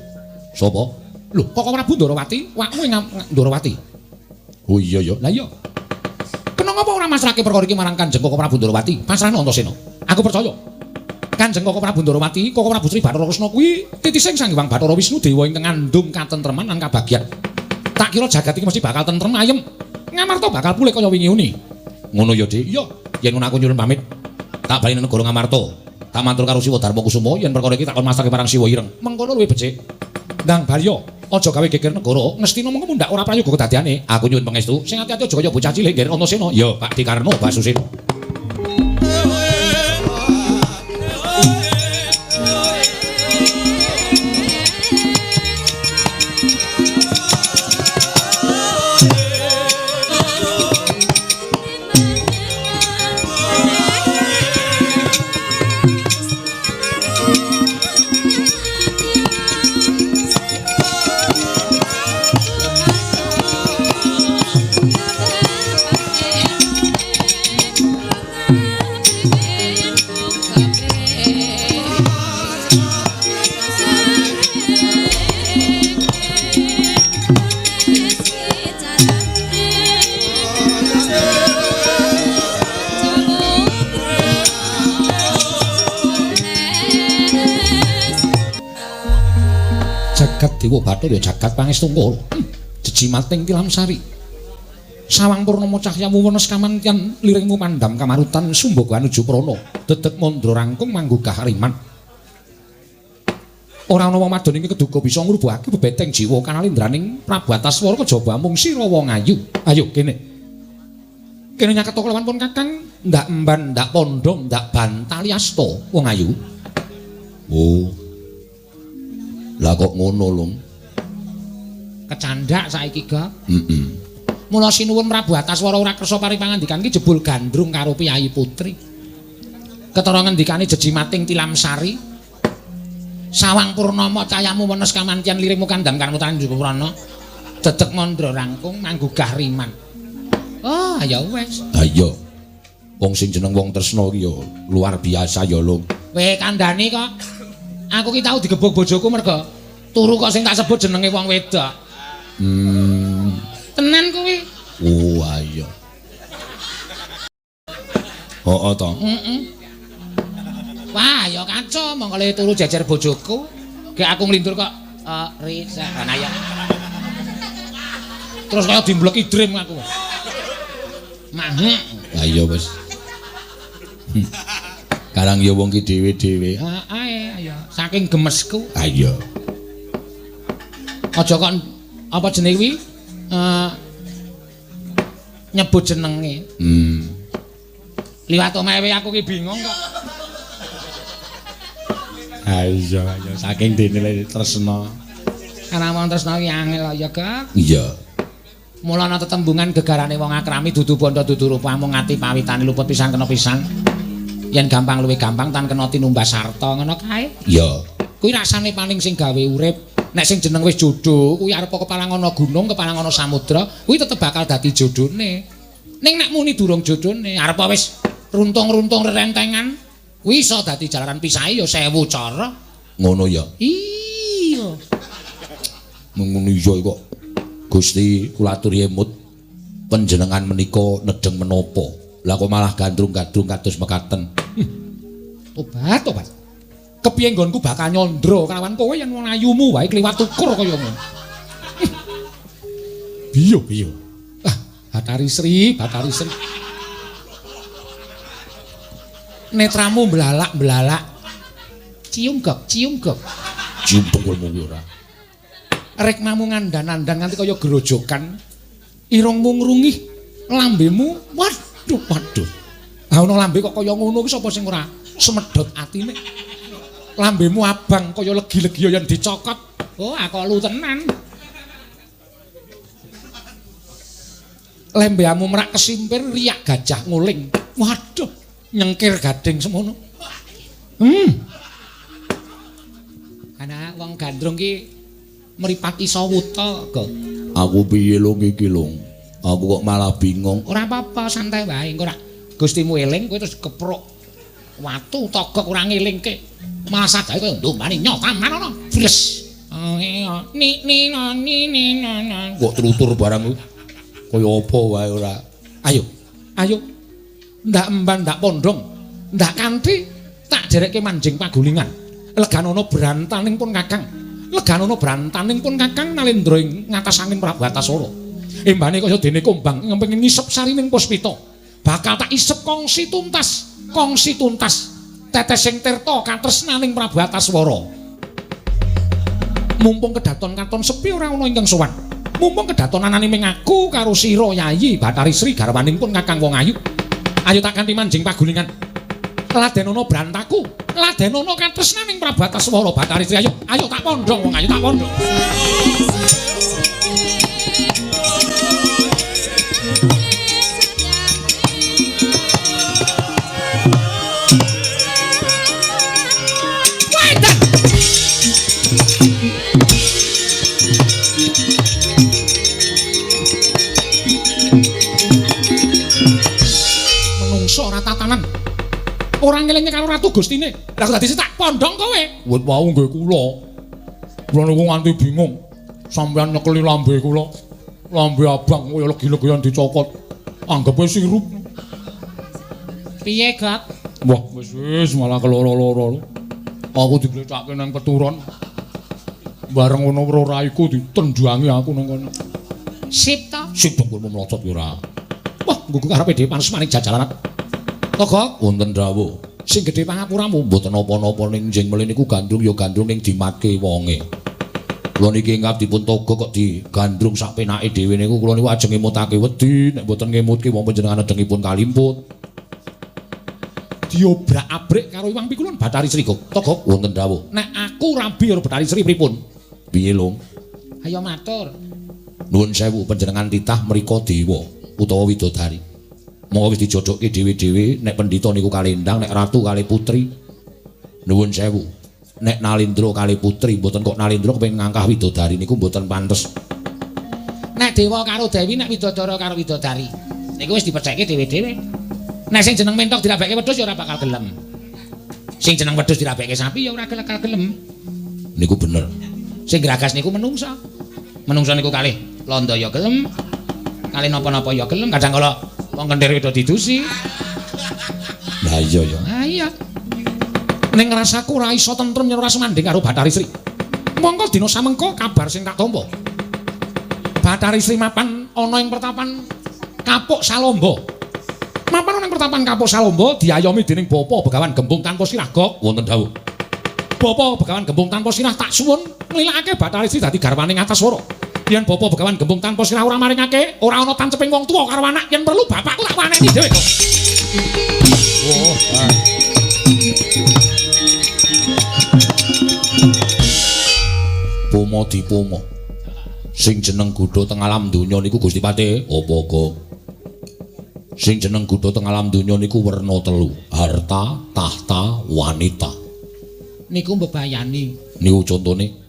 Sapa? Lho, kok Prabu Ndorowati? Wakmu ing Ndorowati. Oh iya ya. Lah iya. Kena ngapa ora masrahke perkara iki marang Kanjeng Koko Prabu Ndorowati? Pasrahno Antasena. Aku percaya. Kanjeng Koko Prabu Ndorowati, Koko Prabu Sri Bathara Kresna kuwi titising Sang Hyang Bathara Wisnu dewa ingkang ngandung katentreman lan kabagyan. Tak kira jagat iki mesti bakal tentrem ayem. Ngamarta bakal pulih kaya wingi uni. Ngono ya, Dik. Iya. Yen ngono aku nyuwun pamit. Tak bali nang negara Ngamarta. Tak matur karo Siwa Darma Kusuma yen perkara iki takon masrahke marang Siwa Ireng. Mengkono luwih becik. Ndang balya, aja gawe geger negara, Ngastina mengko mundhak ora prayoga kedadiane. Aku nyuwun pangestu, sing ati-ati aja kaya bocah cilik nggih Antasena. Ya, Pak Dikarno Basusena. Jagat Dewa Bathara ya jagat pangestungkara. Jejimating Tilamsari. Sawang purnama cahyamu wenes kamantyan liringmu mandam kamarutan sumbaga anuju prana. Dedeg mandra rangkung manggugah riman. Ora ana wong madon ing keduga bisa ngrubuhake bebeteng jiwa kanalindraning Prabu Antaswara kejaba mung sira wong ayu. Ayo kene. Kene nyaket kelawan pun Kakang ndak emban ndak pondhong ndak bantali asta wong ayu. Oh. Lah kok ngono, Lung? Kecandak saiki, Gok. Heeh. Mula sinuwun Prabu Antaswara ora kersa paring pangandikan iki jebul gandrung karo piyayi putri. Ketara ngendikane jejimating Tilamsari. Sawang purnama cayamu wenes kamantian lirimu kandham karmutan jupurana. Dedeg mandra rangkung manggugah riman. Oh, ya wis. Ha iya. Wong sing jeneng wong tresna ki ya luar biasa ya, Lung. Kowe kandhani kok. Aku ki tau digebuk bojoku mergo turu kok sing tak sebut jenenge wong wedok. Tenan kuwi. Oh, iya. Heeh to. Heeh. Wah, ya kacau mongko le turu jejer bojoku. Gek aku nglindur kok Risa ya. Terus kaya dimbleki dream aku. Mahek. Ha iya wis. Karang ya wong ki dhewe-dhewe. Heeh, ayo. Saking gemesku. Ha iya. Aja kok apa jenenge kuwi? Nyebut jenenge. Liwat omahe aku ki bingung kok. Ha iya, iya saking dene tresna. Karena wong tresna ki angel ya, Kak. Iya. Mula ana tetembungan gegarane wong akrami dudu bondo dudu rupa mung ati pawitane luput pisan kena pisan. Yen gampang luwih gampang tan kena tinumbas sarta ngono kae. Iya. Kuwi rasane paling sing gawe urip. Nek sing jeneng wis jodoh kuwi arep kepalang ana gunung, kepalang ana samudra, kuwi tetep bakal dadi jodone. Ning nek muni durung jodone, arep wis runtung-runtung rerentengan, kuwi iso dadi jalaran pisahe ya 1000 cara. Ngono ya. Iya. Ngono iya kok. Gusti kula aturi emut panjenengan menika nedheng menapa? Lah kok malah gandrung-gandrung kados mekaten. Tobat, tobat. Kepiye nggonku bakal nyandra kalawan kowe yen wong ayumu wae kliwat ukur kaya ngono. Biyo, biyo. Ah, Bathari Sri, Bathari Sri. Netramu mblalak-mblalak. Cium gok, cium gok. Cium tungkulmu kuwi ora. Rekmamu ngandan-andan nganti kaya grojokan. Irungmu ngrungih, lambemu waduh waduh. Ha ono lambe kok kaya ngono ki sapa sing ora semedhot atine. Lambemu abang kaya legi-legi yen dicokot. Oh, aku lu tenan. Lembeamu merak kesimpir riak gajah nguling. Waduh, nyengkir gading semono. Ana wong gandrung ki mripat iso wuta kok. Aku piye lho iki lho. Aku kok malah bingung. Ora apa-apa, santai wae. Engko rak Gustimu eling kowe terus kepruk watu togok ora ngelingke. Malah sadae kaya ndombani nyotaman ana. Fres. Ni ni no ni ni no no. Kok trutur barang kaya apa wae ora. Ayo. Ayo. Ndak emban ndak pondhong, ndak kanthi tak jerekke manjing pagulingan. Leganono brantaning pun Kakang. Leganono brantaning pun Kakang nalendra ing ngatas angin Prabu Antasara. Embane kaya dene kumbang ngepengin ngisep sarining puspita. Bakal tak isep kongsi tuntas, kongsi tuntas. Tetes sing tirta katresnaning Prabu Antaswara. Mumpung kedaton katon sepi ora ana ingkang sowan. Mumpung kedaton anane ming aku karo sira Yayi Bathari Sri garwaning pun Kakang wong ayu. Ayo tak kanthi manjing pagulingan. Ladenono brantaku, ladenono katresnaning Prabu Antaswara Bathari Sri. Ayo, ayo tak pondhong wong ayu tak pondhong. Menungso ora tatanan. Ora ngelinge karo ratu Gustine. Lah kok dadi tak pondhong kowe. Wit wau nggih kula. Kula niku nganti bingung. Sampeyan nyekeli lambe kula. Lambe abang kaya legi-legian dicokot. Anggepe sirup. Piye, Gok? Wah, wis wis malah keloro-loro. Aku diglecake nang peturon. Bareng ngono weruh raiku ditendangi aku nang kono. Sip to? Sip dengkulmu mlocot ya ora. Wah, nggo karepe dhewe panas maning jajalan. Togok wonten dawuh. Sing gedhe pangapuramu mboten napa-napa ning jeng mele niku gandrung ya gandrung ning dimatke wonge. Kula niki ingkang dipun toga kok digandrung sak penake dhewe niku kula niku ajeng ngemutake wedi nek mboten ngemutke wong panjenengan nedengipun kalimput. Diobrak-abrik karo Iwang Pikulun Bathari Sri Gok. Togok wonten dawuh. Nek aku rabi karo Bathari Sri pripun? Piye, Lung? Ayo matur. Nuwun sewu panjenengan titah mriko dewa utawa widodari. Monggo wis dijodhokke dhewe-dhewe nek pendhita niku kalendang, nek ratu kali putri. Nuwun sewu. Nek Nalindra kali putri mboten kok Nalindra kepengin ngangkah widodari niku mboten pantes. Nek dewa karo dewi, nek widodara karo widodari niku wis dipercayake dhewe-dhewe. Nek sing jeneng mentok dirabekke wedhus ya ora bakal gelem. Sing jeneng wedhus dirabekke sapi ya ora bakal gelem. Niku bener. Sing gragas niku menungsa. Menungsa niku kalih londo ya gelem, kalih napa-napa ya gelem, kadang kala wong kendhir itu didusi. Lah iya ya. Ha iya. Ning rasaku ora iso tentrem yen ora semanding karo Bathari Sri. Mongko dina samengko kabar sing tak tampa. Bathari Sri mapan ana ing pertapan Kapuk Salamba. Mapan ana ing pertapan Kapuk Salamba diayomi dening Bapa Begawan Gembung Tanpa Sirah. Gok wonten dawuh. Bapa Begawan Gembung Tanpa Sirah tak suwun nglilakake Bathari Sri dadi garwane Ngataswara. Yen Bapa Begawan Gembung Tanpa Sirah ora maringake, ora ana tanceping wong tuwa karo anak, yen perlu bapakku tak waneni dhewe kok. Wah. Pomo dipomo. Sing jeneng gudha teng alam donya niku Gusti Patih apa kok? Sing jeneng gudha teng alam donya niku werna telu, harta, tahta, wanita. Niku mbebayani. Niku contone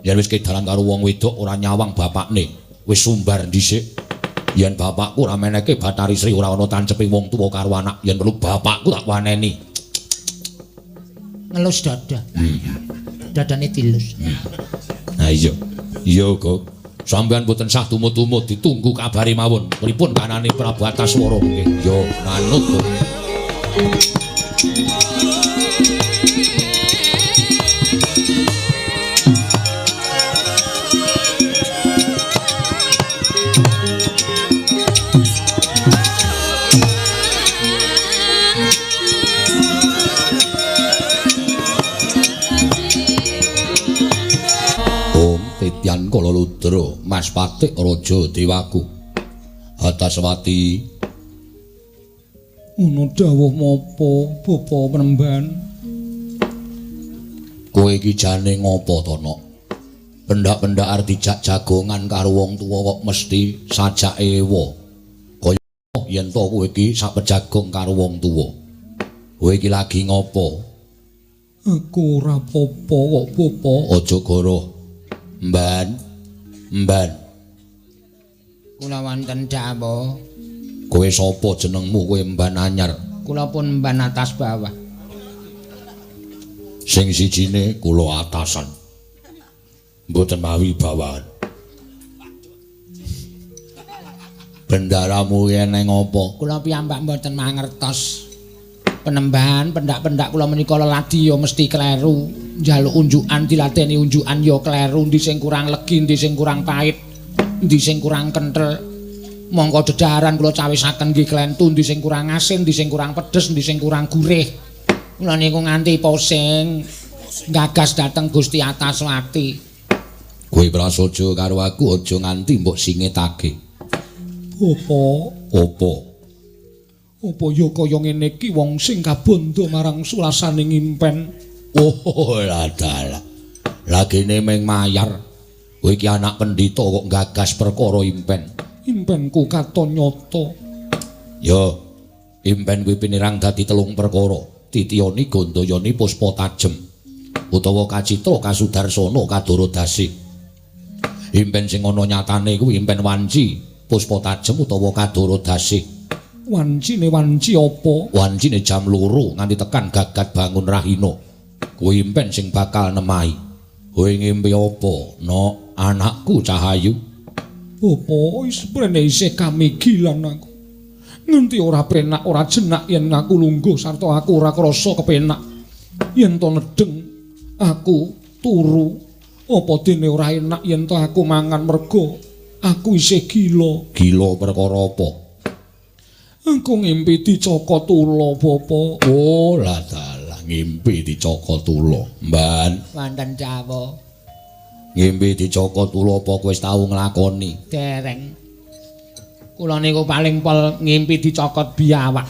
yen wis kedalan karo wong wedok ora nyawang bapakne, wis sumbar dhisik. Yen bapakku ora meneke Bathari Sri ora ana tanceping wong tuwa karo anak, yen perlu bapakku tak waneni. Ngelus dada. Dadane tilus. Ha iya. Iya, Gok. Sampeyan mboten sah tumut-tumut, ditunggu kabare mawon. Pripun kanane Prabu Antaswara nggih? Ya, manut, Gok. Titian Kala Ludra, Mas Patik Raja Dewaku. Hataswati. Ana dawuh menapa, Bapa Penemban? Kowe iki jane ngopo to, Nok? Pendak-pendak arep dijak jagongan karo wong tuwa kok mesti sajak ewa. Kaya yen to kowe iki sak pejagong karo wong tuwa. Kowe iki lagi ngopo? Aku ora apa-apa kok, Bapa. Aja goroh. Mban, mban. Kula wonten dawuh. Kowe sapa jenengmu? Kowe mban anyar. Kula pun mban atas bawah. Sing sijine kula atasan. Mboten mawi bawahan. Bendaramu eneng apa? Kula piyambak mboten mangertos. Penemban, pendak-pendak kula menika leladi ya mesti kleru. Njaluk unjukan diladeni unjukan ya kleru, endi sing kurang legi, endi sing kurang pahit, endi sing kurang kenthel. Mongko dedaharan kula cawisaken nggih klentu, endi sing kurang asin, endi sing kurang pedes, endi sing kurang gurih. Kula niku nganti pusing gagas dhateng Gusti Ataswati. Kowe prasaja karo aku aja nganti mbok singetake. Apa? Apa? Apa ya kaya ngene iki wong sing kabondo marang sulasane ngimpen? Oh, ladalah. Lagene meng mayar. Kowe iki anak pendhita kok gagas perkara impen. Impenku katon nyata. Ya, impen kuwi pinirang dadi telung perkara. Titiyani, Gandayani, Puspa Tajem. Utawa Kacitra, Kasudarsana, Kadara Dasi. Impen sing ana nyatane kuwi impen wanci, Puspa Tajem utawa Kadara Dasi. Wancine wanci apa? Wancine jam 2 nganti tekan gagat bangun rahina. Kuwi impen sing bakal nemahi. Kowe ngimpi apa, Nok? Anakku Cahayu. Apa wis prene isih kamigilan aku. Nganti ora penak ora jenak yen aku lungguh sarta aku ora krasa kepenak. Yen to nedeng aku turu, apa dene ora enak yen to aku mangan merga aku isih gila. Gila perkara apa? Aku ngimpi dicokot ula, Bapa. Oh, lah dalah ngimpi dicokot ula. Mban. Wonten dawuh. Ngimpi dicokot ula apa kowe wis tau nglakoni? Dereng. Kula niku paling pol ngimpi dicokot biawak.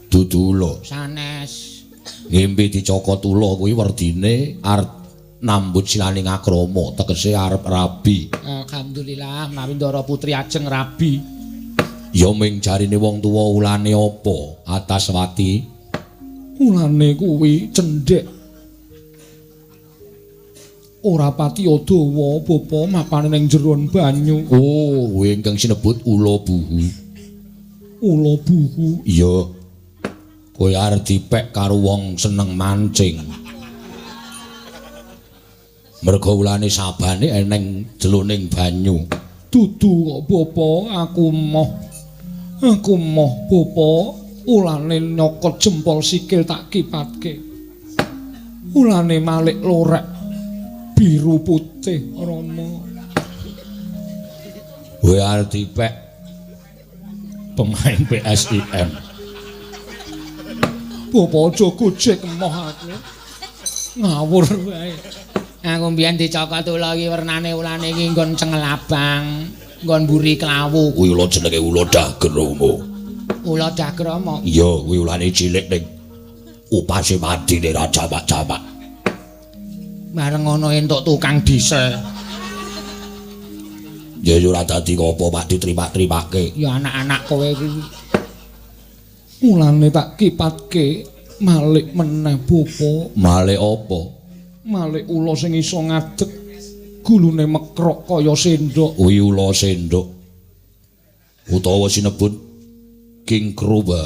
Dudu ula. Sanes. Ngimpi dicokot ula kuwi werdine arep nambut silaning akrama, tegese arep rabi. Alhamdulillah menawi Ndara Putri ajeng rabi. Ya ming jarine wong tuwa ulane apa? Ataswati. Ulane kuwi cendhek. Ora patiya dawa, Bapa, mapane ning jeron banyu. Oh, kuwi ingkang sinebut ula buhu. Ula buhu. Iya. Kowe arep dipek karo wong seneng mancing. Merga ulane sabane eneng jeloning banyu. Dudu kok, Bapa, aku moh. Aku moh, Bapa, ulane nyokot jempol sikil tak kipatke. Ulane malik lorek biru putih, Rama. Kowe arep dipek pemain PSIM. Bapa aja gojek emoh aku. Ngawur wae. Aku mbiyen dicokot ula iki wernane ulane iki nggon cengel abang, nggon mburi klawu. Kuwi ula jenenge ula Dagrama. Ula Dagrama. Iya, kuwi ulane cilik ning upase madine ra jamak-jamak. Bareng ngono entuk tukang diesel. Ya ya ora dadi apa Pak diterima-terimake. Ya anak-anak kowe kuwi. Mulane tak kipatke malik meneh, Bapa. Malik apa? Malik ula sing iso ngadeg, gulune mekrok kaya sendok. Kuwi ula sendok. Utawa sinebut King Cobra.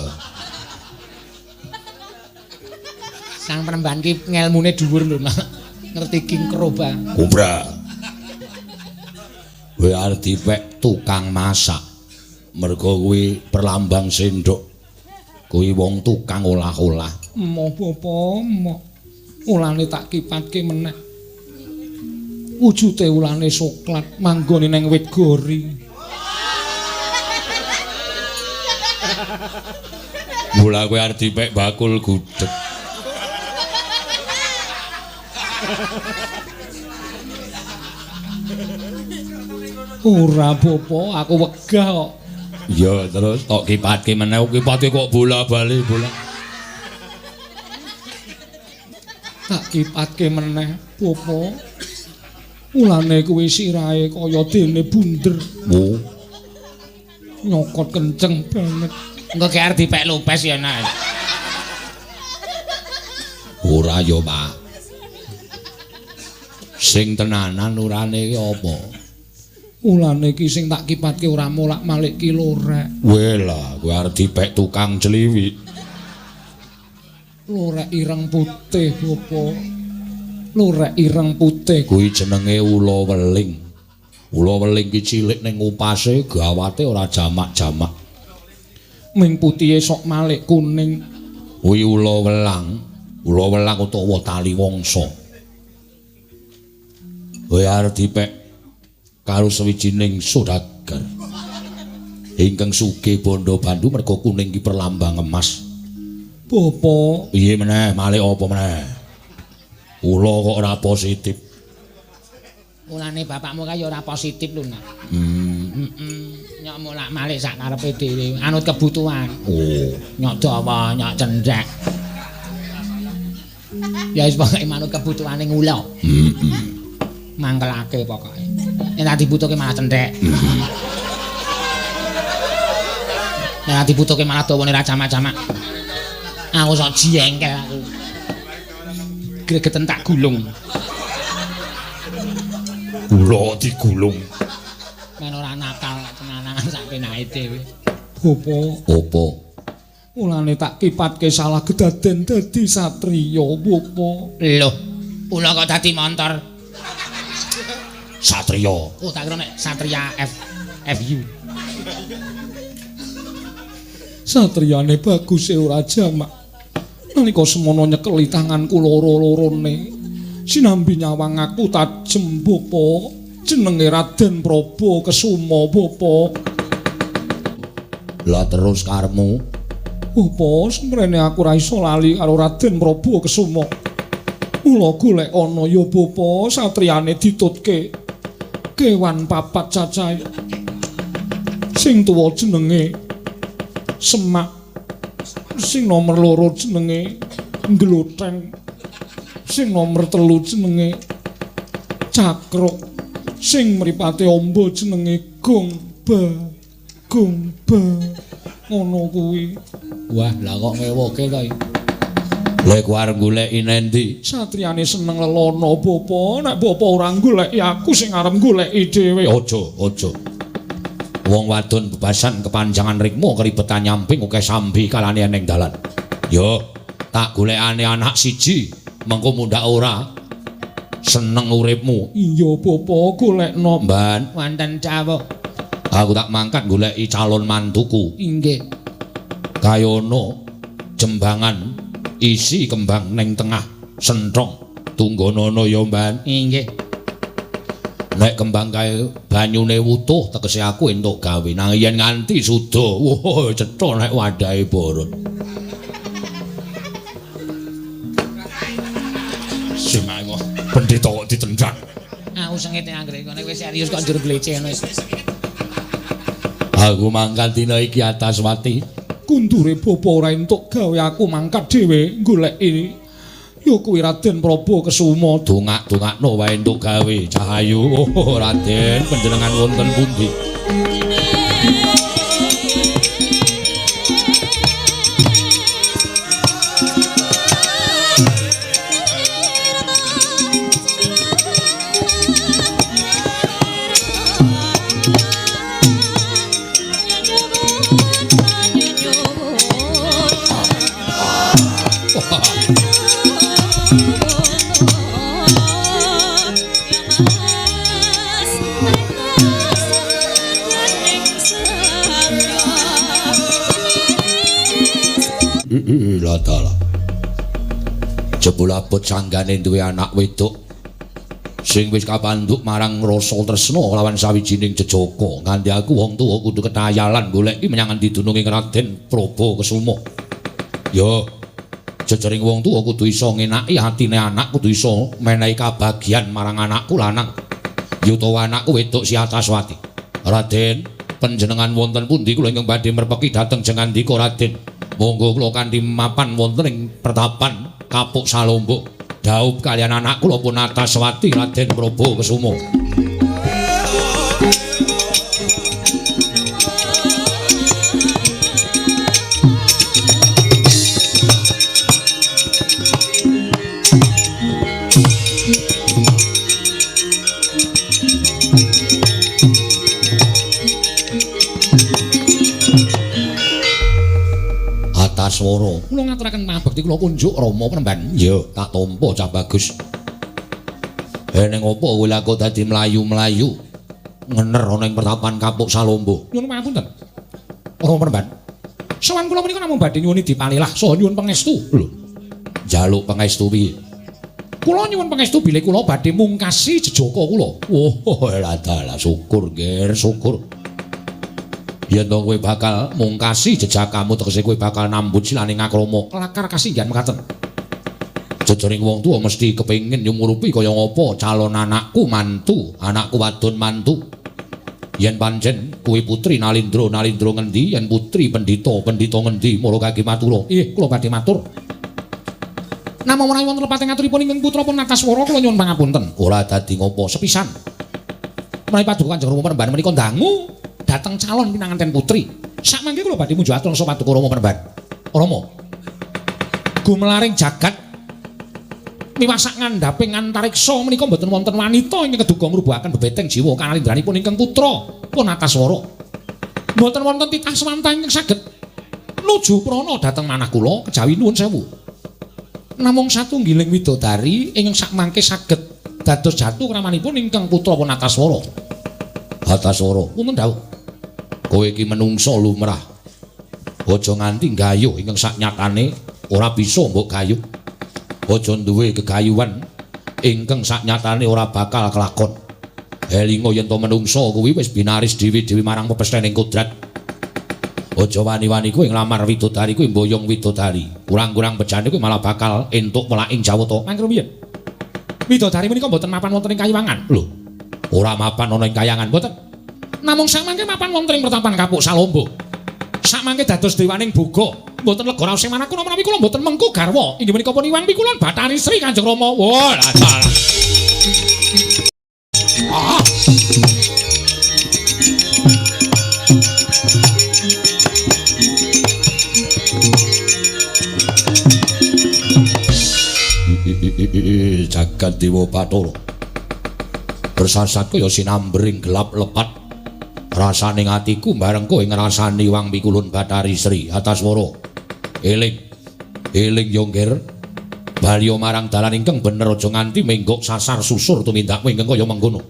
Sang penemban ki ngelmune dhuwur lho, Nak. Ngerti King Cobra. Cobra. Kowe arep dipek tukang masak. Merga kuwi perlambang sendok. Kuwi wong tukang olah-olah. Emoh, Bapa, emoh. Ulane tak kipatke meneh. Wujute ulane soklat manggone nang wit gori. Mula kowe arep dipek bakul gudeg. Ora, Bapa, aku wegah kok. Iya, terus tok kipatke meneh, kipatke kok bola-bali bola. Tak kipatke meneh, Bapa. Ulane kuwi sirahe kaya dene bunder. Oh. Nyokot kenceng banget. Engko ki arep dipek lupes ya, Nak. Ora ya, Pak. Sing tenanan urane iki apa? Ulane iki sing tak kipatke ora molak-malik ki lorek. Weh lah, kowe arep dipek tukang celiwik. Lorek ireng putih, Bapa. Lorek ireng putih. Kuwi jenenge ula weling. Ula weling ki cilik ning upase gawate ora jamak-jamak. Ming putihe sok malik kuning. Kuwi ula welang, ula welang utawa tali wangsa. Kowe arep dipek karo sawijining sodagar ingkang sugih bondo bandu merga kuning ki perlambang emas. Bapa, piye meneh malik apa meneh? Ula kok ora positif. Ulane bapakmu kae ya ora positif lho, Nak. Nyok molak-malik sak karepe dhewe, anut kebutuhan. Oh, nyok dawa, nyok cendhek. Ya wis pokoke manut kebutuhane ngula. Mangkelake pokoke. Nek tak dibutuhke malah cendhek. Nek tak dibutuhke malah dawane ra jamak-jamak. Aku sok jengkel aku. Gregeten tak gulung. Kula digulung. Men ora nakal tenanan sak penake dhewe. Bapa, opo? Mulane tak kipatke salah kedaden dadi satriya, Bapa. Lho, ula kok dadi montor. Satriya. Oh, tak kira nek Satria F FU. Satriyane baguse ora jamak. Nalika semono nyekeli tanganku loro-lorone, sinambi nyawang aku tajem, Bapa. Jenenge Raden Prabu Kesuma, Bapa. Lah terus karepmu? Bapa, semrene aku ora iso lali karo Raden Prabu Kesuma. Mula golek ana ya, Bapa, satriyane ditutke kewan papat cacahe. Sing tuwa jenenge Semak, sing nomor loro jenenge Gloteng, sing nomor telu jenenge Cakruk, sing mripate amba jenenge Gongba. Gongba ngono kuwi. Wah, lah kok ngewoke to iki. Lek arep goleki nendi? Satriyane seneng lelono bapa, nek bapa ora goleki aku sing arep goleki dhewe. Aja, aja. Wong wadon bebasan kepanjangan rikma keribetan nyamping akeh sambi kalane ning dalan. Yo, tak golekane anak siji, mengko mundhak ora seneng uripmu. Iya bapa, golekno. Mban, wonten dawuh. Aku tak mangkat goleki calon mantuku. Inggih. Kayana jembangan isi kembang neng tengah senthong tunggonono ya Mban. Inggih. Nek kembang kae banyune wutuh tegese aku entuk gawe, nang yen nganti suda, wah cetha nek wadahe borot. Simango pendeta kok ditendang. Aku sengite anggere nek wis serius kok njur glecehno. Aku mangkat dina iki Ataswati. Kundure bapa ora entuk gawe aku mangkat dhewe goleki ya kuwi Raden Prabu Kesuma. Dongak-dongakno wae entuk gawe Cahayu. Oh, Raden panjenengan wonten pundi? Latala. Jebul abot sanggane duwe anak wedok sing wis kapandhuk marang rasa tresna lawan sawijining jejaka. Nganti aku wong tuwa kudu ketayalan goleki menyang endi dununge Raden Prabu Kesuma. Ya, jejering wong tuwa kudu iso ngenaki atine anak, kudu iso menehi kabagyan marang anakku lanang. Ya utawa anakku wedok si Ataswati. Raden, panjenengan wonten pundi kula ingkang badhe merpeki dhateng jengandika Raden? Monggo kula kanthi mapan wonten ing pertapan Kapuk Salombo. Dhaup kaliyan anak kula pun Ataswati Raden Prabu Kesuma. Ataswara, kula ngaturaken pangabekti kula kunjuk Rama Premban. Ya, tak tampa cah bagus. Ning opo kowe lha kok dadi mlayu-mlayu ngener ana ing pertapan Kapuk Salombo? Nyuwun pangapunten. Rama Premban. Sowan kula menika namung badhe nyuwuni dipalilah saha nyuwun pangestu. Lho, njaluk pangestu piye? Kula nyuwun pangestu bilih kula badhe mungkasi jejaka kula. Oh, lah dalah syukur nggih, syukur. Yen to kowe bakal mungkasi jejakamu tegese kowe bakal nambut silaning akrama lakar kasinggihan mekaten. Jejering wong tuwa mesti kepengin nyumurupi kaya ngapa calon anakku mantu, anakku wadon mantu. Yen pancen kuwi putri Nalindra, Nalindra ngendi? Yen putri pendhita, pendhita ngendi? Mula kaki matura. Nggih, kula badhe matur. Namung menawi wonten lepating aturipun ingkang putra pun Ataswara kula nyuwun pangapunten. Ora dadi ngopo sepisan. Menawi paduka Kanjeng Rama Premban menika dangu dateng calon pinanganten putri. Sakmangke kula badhe munjuk atur sapa paduka Rama Premban. Rama. Gumelaring jagat miwasak ngandhaping antariksa menika mboten wonten wanita ingkang keduga ngrubuhaken bebeteng jiwa kanalindranipun ingkang putra pun Ataswara. Mboten wonten titah swanta ingkang saged nuju prana dhateng manah kula kejawi nuwun sewu. Namung satunggiling widodari ingkang sakmangke saged dados jatuh kramanipun ingkang putra pun Ataswara. Ataswara, wonten dawuh. Kowe iki menungsa lumrah. Aja nganti gayuh ingkang saknyatane ora bisa mbok gayuh. Aja duwe gegayuhan ingkang saknyatane ora bakal kelakon. Elinga yen to menungsa kuwi wis binaris dhewe-dhewe marang pepesthening kodrat. Aja wani-wani kowe nglamar widodari kuwi mboyong widodari. Kurang-kurang bejane kuwi malah bakal entuk welaking jawata. Mangke rumiyin. Widodari menika mboten mapan wonten ing kayiwangan. Lho, ora mapan ana ing kayangan mboten. Namung samangke mapan wonten ing pertapan Kapuk Salombo. Samangke dados dewaning boga. Mboten lega raos sing manah kula menawi kula mboten mengku garwa. Inggih menika pun iwang pikulon Bathari Sri Kanjeng Rama. Wah, lah. Ah. Dewa Bathara. Bersasat kaya sinambering gelap lepat. Rasane atiku bareng kowe ngrasani Wang Pikulun Bathari Sri Ataswara. Eling. Eling yo Ngger. Baliya marang dalan ingkang bener aja nganti menggok sasar susur tumindakmu ingkang kaya mengkono.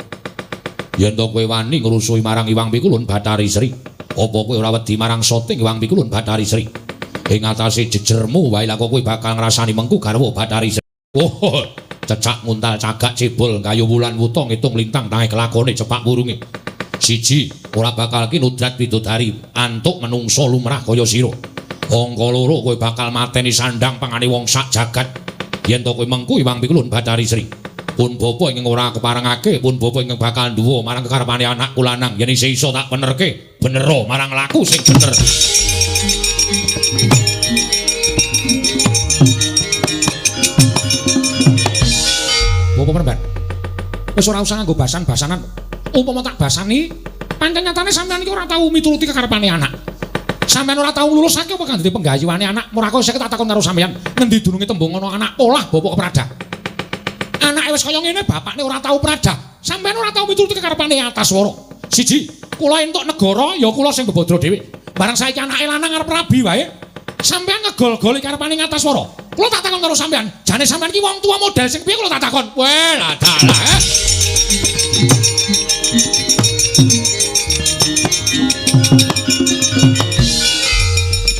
Yen to kowe wani ngrusuhi marang Iwang Pikulun Bathari Sri, apa kowe ora wedi marang soting Iwang Pikulun Bathari Sri? Ing atase jejermu wae lha kowe bakal ngrasani mengku garwa Bathari Sri. Oh, cecak nguntal cagak cebol kayu wulan wuta ngitung lintang tangi kelakone cepak wurunge. Siji, ora bakal kinudrat widodari antuk menungso lumrah kaya sira. Angka loro, kowe bakal mateni sandang pangane wong sak jagat. Yen to kowe mengku Iwang Pikulun Bathari Sri, pun bapa ingkang ora keparengake, pun bapa ingkang bakal nduwa marang kekarepane anakku lanang. Yen isih iso tak benerke, benero marang laku sing bener. Bapak Peremban, wis ora usah nganggo basan-basanan. Upama tak basani, pancen nyatane sampeyan iki ora tau mituruti kekarepane anak. Sampeyan ora tau nglulusake apa kang dadi penggayuhane anak. Muraka sik tak takon karo sampeyan, ngendi dununge tembung ana anak polah bapak kepradah. Anake wis kaya ngene, bapakne ora tau pradah. Sampeyan ora tau mituruti kekarepane Ataswara. Siji, kula entuk negara ya kula sing bebadra dhewe. Bareng saiki anake lanang arep rabi wae, sampeyan ngegol-goli karepane Ataswara. Kula tak takon karo sampeyan, jane sampeyan iki wong tua model sing piye kula tak takon. Weh, lah dalah.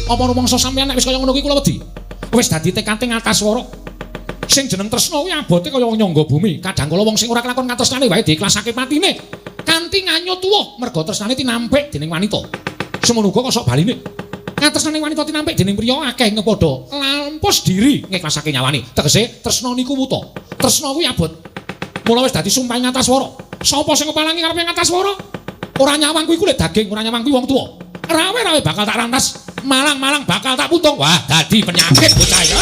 Apa rumangsa sampeyan nek wis kaya ngono kuwi kula wedi? Wis dadi tekate Ataswara. Sing jeneng tresna kuwi abote kaya wong nyangga bumi. Kadang kala wong sing ora kelakon katresnane wae diikhlasake patine kanthi nganyut tuwa merga tresnane tinampik dening wanita. Semono uga kosok baline. Katresnane wanita tinampik dening priya akeh ing padha lampus diri ngikhlasake nyawane. Tegese tresna niku wuta. Tresna kuwi abot. Mula wis dadi sumpahing Ataswara. Sapa sing ngepalangi karepe Ataswara? Ora nyawang kuwi kulit daging, ora nyawang kuwi wong tuwa. Rawe-rawe bakal tak rantas, malang-malang bakal tak putung. Wah, dadi penyakit bocah ya.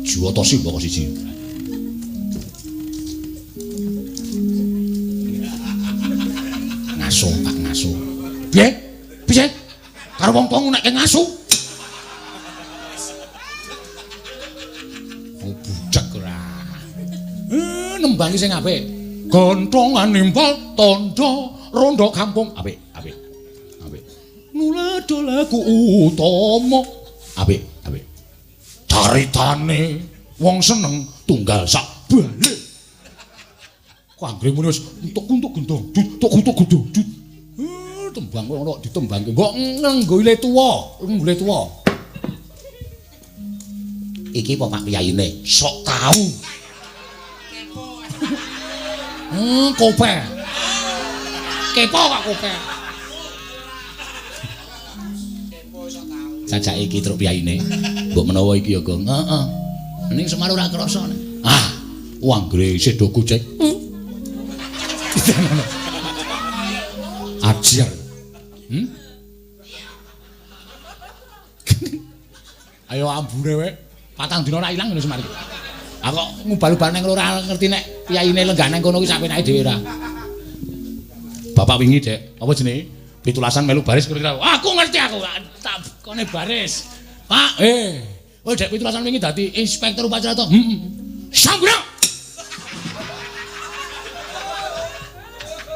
Juwata simbaka siji. Ngaso, Pak, ngaso. Piye? Piye? Karo wong tuwa nek ngaso. Oh, budhek ora. Nembangi sing apik. Gontongan nimpal tandha rondo kampung. Apik, apik. Apik. Nuladha lagu utama. Apik, apik. Caritane wong seneng tunggal sak balik. Kok anggere muni wis entuk-entuk gendong, entuk-entuk gendong. Tembang kok ono ditembangke. Mbok nganggo ile tuwa, nggule tuwa. Iki apa Pak Piyayine? Sok tau. Kope. Kepo kok kope. Cacake iki truk piyayine. Mbok menawa iki ya, Gong. Heeh. Ning Semar ora krasa. Ah, anggere isih do gojek. Ajar. Ayo ambune wae. Patang dina ora ilang ngene Semar iki. Aku kok ngubal-ubal nang ora ngerti nek piyayine lenggah nang kono kuwi sak penake dhewe ora. Bapak wingi, Dek. Apa jenenge? Pitulasan melu baris kira-kira. Aku ngerti aku. Tak kone baris. Pak, Oh, Dek pitulasan wingi dadi inspektur upacara to. Heeh. Sanggrek.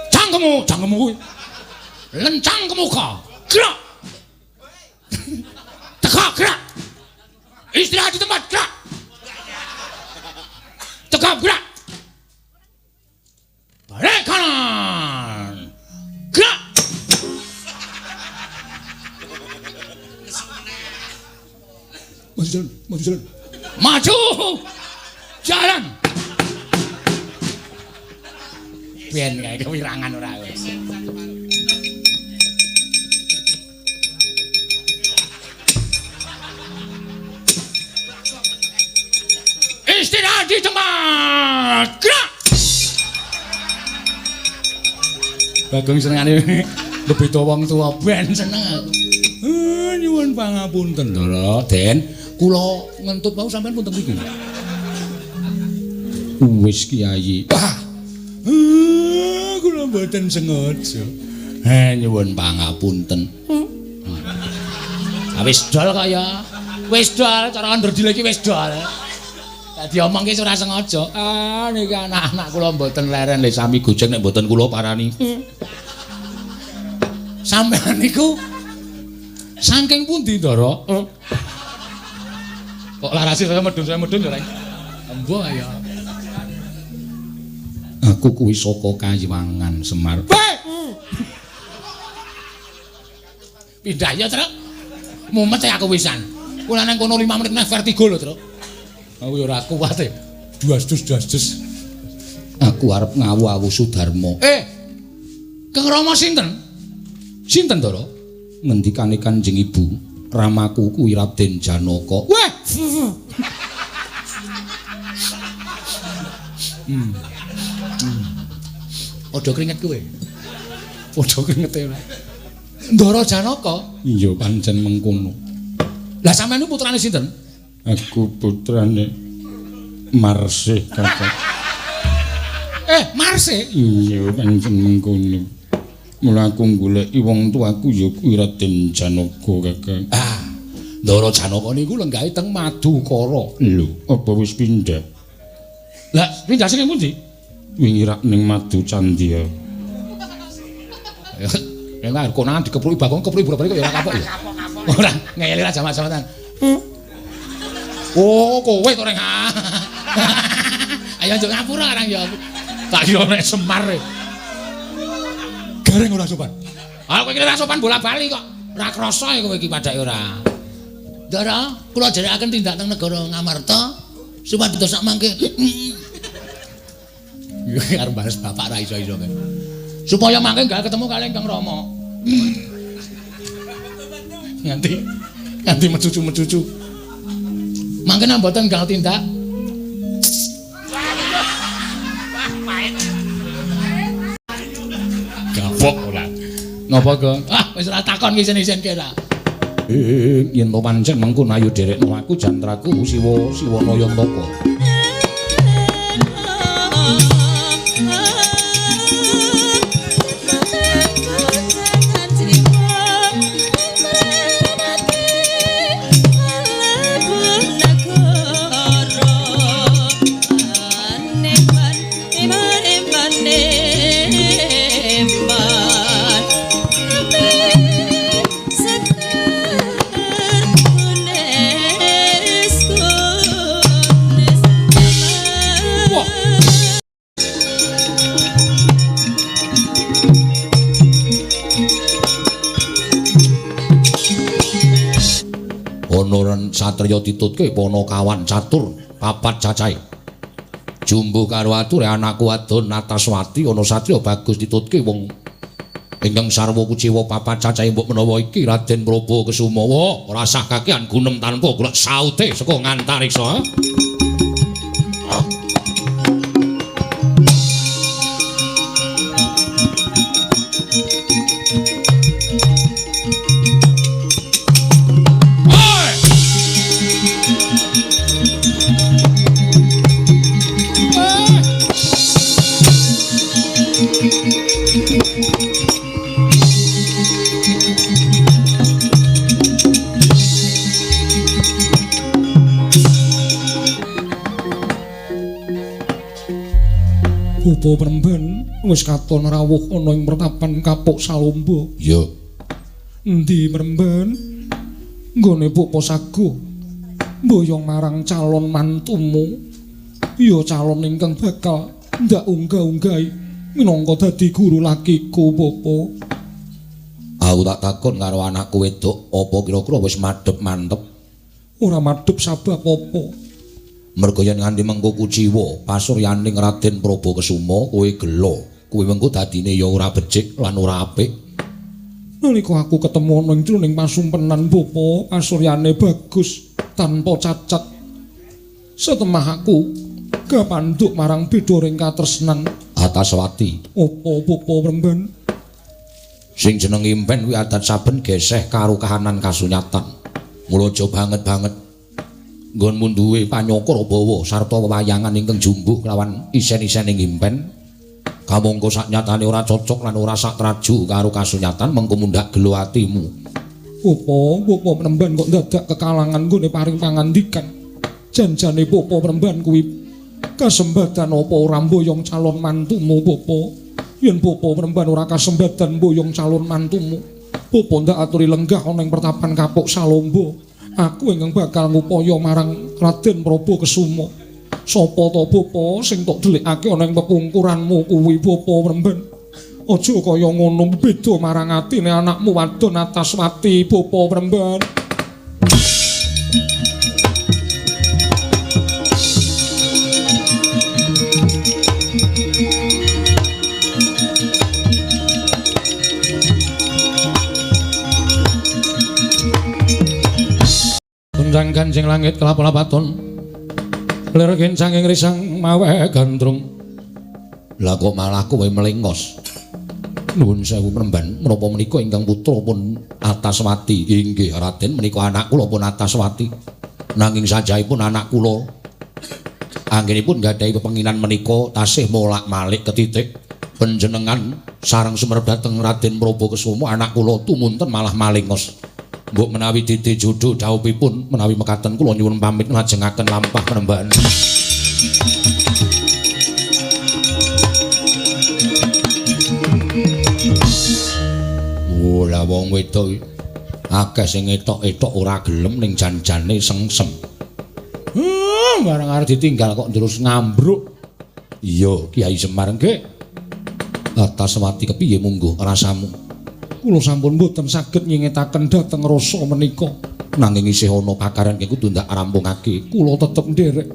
Cangkemmu, cangkemmu kuwi. Lencang ke muka. Gerak. Tegak, gerak. Istirahat di tempat, gerak. Tegak, gerak. Balik kanan. Gerak. Maju jalan, maju jalan. Maju. Jalan. Ben kae kewirangan ora wis. Istirahat di tempat. Gerak. Bagong senengane lebih wong tuwa ben seneng. Nyuwun pangapunten lho, Den. Kula ngentut wau sampean pun teng mriki. Wis Kiai. Wah. Kula mboten sengaja. Nyuwun pangapunten. Ah wis dol kok ya. Wis dol, cara nderdile iki wis dol. Dadi omong ki ora sengaja. Ah niki anak-anak kula mboten leren le sami gojek nek mboten kula parani. Sampeyan niku saking pundi, Ndara? Kok larase saya medun ya, Reng. Embuh ya. Aku kuwi saka Kayiwangan Semar. Pindah ya, Truk. Mumet aku wisan. Kula nang kono 5 menit neh vertigo lho, Truk. Aku ya ora kuat e. Duas-dus. Aku arep ngawu-awu Sudarma. Kang Rama sinten? Sinten, Ndara? Ngendikane Kanjeng Ibu, ramaku kuwi Raden Janaka. Weh. Padha kringet kowe. Padha kringete ora. Ndara Janaka? Iya, pancen mengkono. Lah sampeyan putrane sinten? Aku putrane Marsih, Kakak. Marsih? Iya, pancen mengkono. Mula aku goleki wong tuaku ya kuwi Raden Janaka, Kakak. Ah, Ndara Janaka niku lenggahe teng Madukara. Lho, apa wis pindah? Lah, pindah sing pundi? Wingi rak ning Madu Candya. Ya nek konangan dikepruki Bagong, kepruki bola-bali kok ya ora kapok ya. Ora ngeyeli ra jamak-jamatan. Oh, kowe to reng. Ayo njuk ngapura arang ya. Tak kira nek Semar. Gareng ora sopan. Ah kowe iki ora sopan bola-bali kok. Ora krasa kowe iki padake ora. Ndara, kula dherekaken tindak teng negara Ngamarta supados sak mangke. Arep bales bapak ra iso-iso kowe. Supaya mangke gak ketemu kali Kang Rama. Nganti mecucu-mecucu. Mangke nek mboten gal tindak. Gapok ora. Napa, Gong? Ah, wis ora takon ki isin-isin ki ora. Yen to pancen mengkono ayo derekno aku jantraku Siwa Siwanayantaka. Satriya ditutke Panakawan catur papat cacahe. Jumbuh karo ature anakku wadon Nataswati ana satriya bagus ditutke wong ingkang sarwa kuciwa papat cacahe mbok menawa iki Raden Prabu Kesuma. Wah, ora sah kakean gunem tanpa golek saute saka ngantariksa. Bapa Premban wis katon rawuh ana ing pertapan Kapuk Salomba. Iya. Endi Premban? Nggone Bapa Sago. Mboyong marang calon mantumu. Ya calon ingkang bakal ndak unggah-unggahi minangka dadi guru lakiku, Bapa. Aku tak takon karo anakku wedok, apa kira-kira wis madhep mantep? Ora madhep sabab apa? Merga yen nganti mengko kuciwa pasuryaning Raden Prabu Kesuma kowe gela, kuwi mengko dadine ya ora becik lan ora apik. Nalika aku ketemu ana ing jroning pasumpenan bapa, kasuryane bagus tanpa cacat. Setemah aku kapandhuk marang bidharing katresnan Ataswati. Apa bapa Premban? Sing jeneng impen kuwi adat saben geseh karo kahanan kasunyatan. Mula aja banget-banget nggonmu duwe panyokra bawa sarta wewayangan ingkang jumbuh kelawan isen-isening impen. Kamangka saknyatane ora cocok lan ora satraju karo kasunyatan, mengko mundhak gelo atimu. Bapa, bapa Premban kok dadak kekalangan nggone paring pangandikan. Janjane bapa Premban kuwi kasembatan apa ora mboyong calon mantumu, bapa? Yen bapa Premban ora kasembatan mboyong calon mantumu, bapa ndak aturi lenggah ana ing pertapan Kapuk Salomba. Aku ingkang bakal ngupaya marang Raden Prabu Kesuma. Sapa to bapa sing tok delikake ana ing pepungkuranmu kuwi, bapa Premban? Aja kaya ngono, beda marang atine anakmu wadon Ataswati, bapa Premban. Gonjang ganjing langit kelap-lapaton, lir kencang ing risang mawe gandrung. Lah kok malah kowe melengos? Nuwun sewu Premban, menapa menika ingkang putra pun Ataswati? Inggih Raden, menika anak kula pun Ataswati. Nanging sajahipun anak kula anggenipun nggadahi pepenginan menika tasih molak-malik ketitik. Panjenengan sareng sumerep dhateng Raden Prabu Kesuma, anak kula tumunten malah malengos. Mbok menawi dede jodoh dhawuhipun, menawi mekaten kula nyuwun pamit nglajengaken lampah Premban. Oh, lah wong wedok akeh sing etok-etok ora gelem ning jan-jane sengsem. Barang arep ditinggal kok terus ngambruk. Iya, Kiai Semar nggih. Ataswati kepiye mungguh rasamu? Kula sampun mboten saged nyingetaken dhateng rasa menika. Nanging isih ana pakaran kang kudu ndak rampungake. Kula tetep nderek.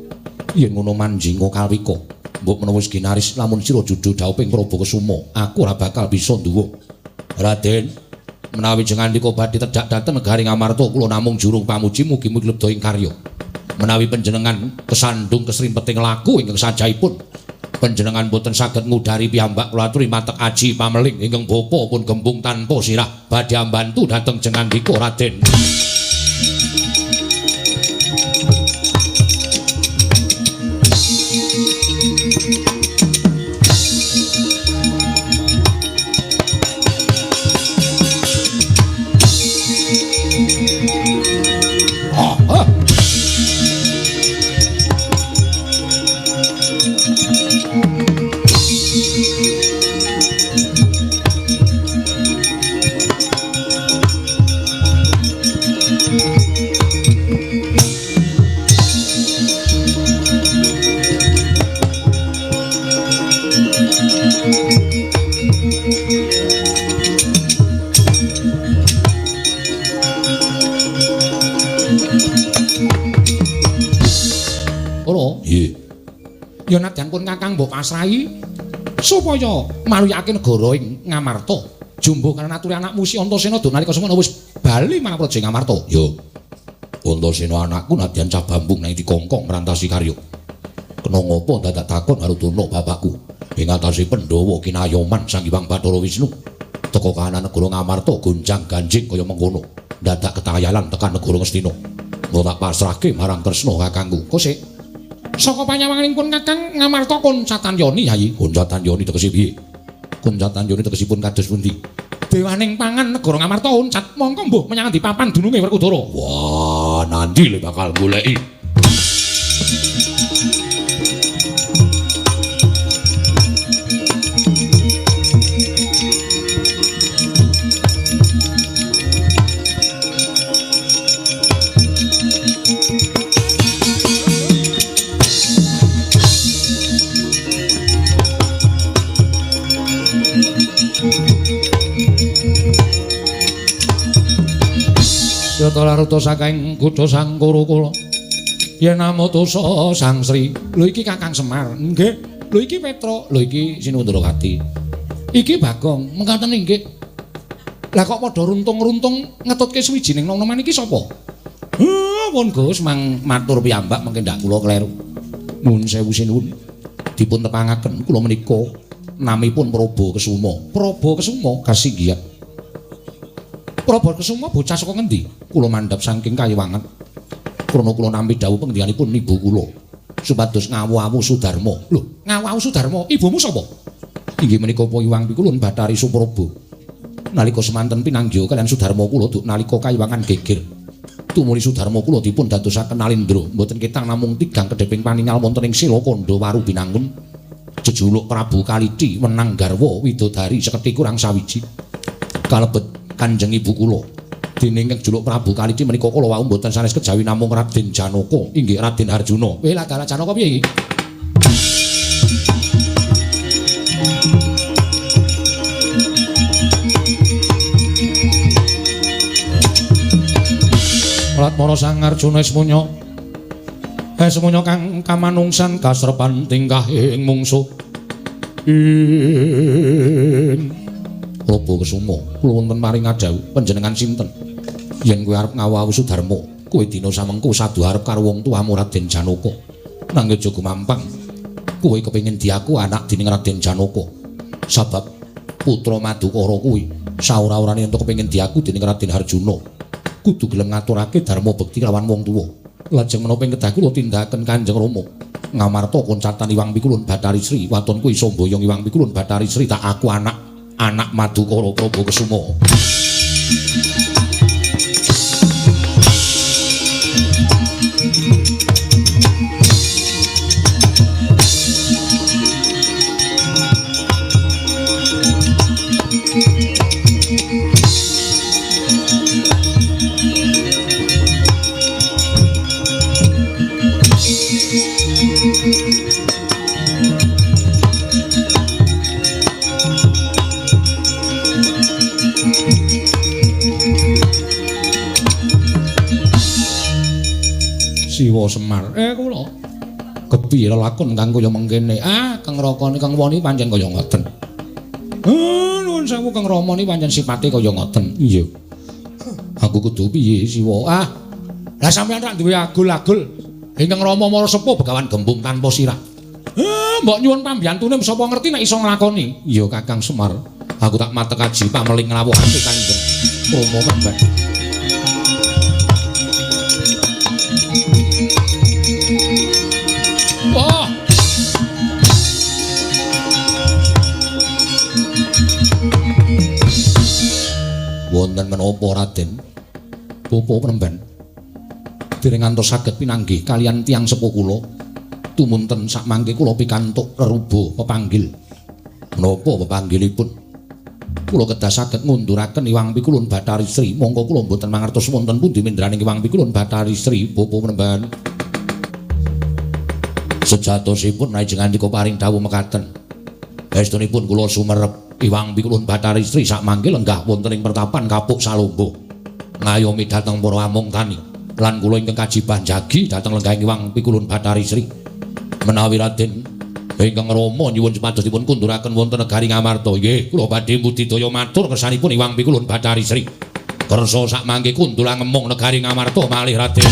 Yen ngono manjinga kalwika. Mbok menawa wis ginaris lamun sira judu dhawuhing Prabu Kesuma, aku ora bakal bisa nduwuk. Raden, menawi jengandika badhe tedhak dhateng negari Ngamarta, kula namung jurung pamuji mugi-mugi lebda ing karya. Menawi panjenengan kesandung kesrimpeting laku ingkang sajahipun panjenengan boten saged ngudari piyambak, kula aturi matek aji pameling ingkang bapa pun gembung tanpa sirah badhe ambantu dhateng jengandika Raden. Ya nadyan pun Kakang mbok pasrahi supaya maluyake negara ing Ngamarta. Jumbuh karena aturi anakmu si Antasena do nalika semono wis bali marang Praja Ngamarta. Ya. Antasena anakku nadyan cah bambung nang dikongkong ngrantasi karya. Kena ngopo dadak takon karo Durna bapakku. Ing atase Pandhawa kinayoman Sang Hyang Bathara Wisnu. Teka kahanan negara Ngamarta gonjang ganjing kaya mengkono. Dadak ketayalan tekan negara Ngastina. Mbok tak pasrahke marang Kresna kakangku. Kosik. Saka panyawanganipun Kakang Ngamarta Kuncatan Yoni, Yayi. Kuncatan Yoni tegese piye? Kuncatan Yoni tegesipun kados pundi? Dewaning pangan negara Ngamarta uncat mongko mbuh menyang endi papan dununge Werkudara. Wah, nanti le bakal goleki. Yata laruta saking kutha Sangkara kula. Yen amutusa Sang Sri. Lho iki Kakang Semar. Nggih. Lho iki Petruk. Lho iki Sinundrawati. Iki Bagong. Mekaten inggih. Lah kok padha runtung-runtung ngetutke suwijining nom-noman iki sapa? Pun Gus mang matur piyambak mengke ndak kula kleru. Nuwun sewu sinuwun. Dipun tepangaken kula menika namipun Prabu Kesuma. Prabu Kesuma kasinggihan. Prabu Kesuma bocah saka ngendi? Kula mandhap saking Kayiwangan. Krana kula nampi dawuh pengendikanipun ibu kula supados ngawu-awu Sudarma. Lho, ngawu-awu Sudarma, ibumu sapa? Inggih menika Iwang Pikulun Bathari Supraba. Nalika semanten pinanggih kaliyan Sudarma kula duk nalika Kayiwangan geger. Tumuli Sudarma kula dipun dadosaken Nalindra, mboten ketang namung tigang kedheping paningal wonten ing Sela Kandha Waru Binangun. Jejuluk Prabu Kaliti wenang garwa widodari seketi kurang sawiji. Kalebet Kanjeng Ibu kula. Dening jejuluk Prabu Kaliti menika kala wau mboten sanes kejawi namung Raden Janaka, inggih Raden Harjuna. Weh lah dalah Janaka piye iki? Latmara Sang Arjuna Esmunya. Esmunya kang kamanungsan kasrepan tingkahing mungsuh. Ing Prabu Kesuma, kula wonten maring ngadhawuh panjenengan sinten? Yen kowe arep ngawu-awu Sudarma, kowe dina samengko sadu arep karo wong tuamu Raden Janaka. Nanging aja gumampang. Kowe kepengin diaku anak dening Raden Janaka. Sabab putra Madukara kuwi saora-orane entuk kepengin diaku dening Raden Harjuna. Kudu gelem ngaturake dharma bekti lawan wong tuwa. Lajeng menapa ing kedah kula tindakaken Kanjeng Rama? Ngamarta koncatan Iwang Pikulun Bathari Sri, waton kuwi iso mboyong Iwang Pikulun Bathari Sri tak aku anak anak Madukara Prabu Kesuma. Siwa Semar. Kula kepiye lelakon kang kaya mengkene? Ah, Kang Rakane Kang Wani pancen kaya ngoten. Nuwun sewu Kang Rama niki pancen sipate kaya ngoten. Iya. Aku kudu piye Siwa? Ah. Lah sampeyan rak duwe agul-agul. Ingkang Rama mara sepuh Begawan Gembung tanpa sirah. Mbok nyuwun pambiyantune sapa ngerti nek iso nglakoni. Iya Kakang Semar. Aku tak matek aji pameling nglawuhake Kanjeng Rama Pemban. Wah. Wonten menapa Raden? Bapa Penemban. Dereng ngantos saged pinanggih kaliyan tiyang sepuh kula. Tumunten sakmangke kula pikantuk reruba pepanggil. Menapa pepanggilipun? Kula kedah saged ngunduraken Iwang Pikulun Bathari Sri. Mongko kula mboten mangertos wonten pundi mendraning Iwang Pikulun Bathari Sri, Bapa Penemban. Sejatosipun lajeng andika paring dawuh mekaten. Estunipun kula sumerep Iwang Pikulun Bathari Sri sakmangke lenggah wonten ing pertapan Kapuk Salombo. Ngayomi dhateng para amung tani lan kula ingkang kajibah njagi dhateng lenggahing Iwang Pikulun Bathari Sri. Menawi Raden ingkang Rama nyuwun supados dipun kunduraken wonten negari Ngamarta. Nggih, kula badhe budidaya matur kersanipun Iwang Pikulun Bathari Sri. Kersa sakmangke kundur ngemong negari Ngamarta malih Raden.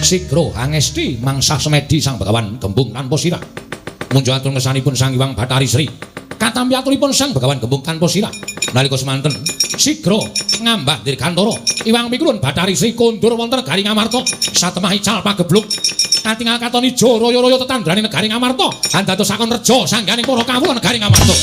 Sigra angesti mangsah semedi Sang Begawan Gembung tanpa sirah. Munjuk atur ngersanipun Sang Iwang Bathari Sri. Katampi aturipun Sang Begawan Gembung tanpa sirah. Nalika semanten sigra ngambah dirgantara Iwang Pikulun Bathari Sri kondur wonten negari Ngamarta. Satemah ical pagebluk katingal katon ijo royo-royo tetandrane negari Ngamarta. Andadosaken reja sangganing para kawula negari Ngamarta.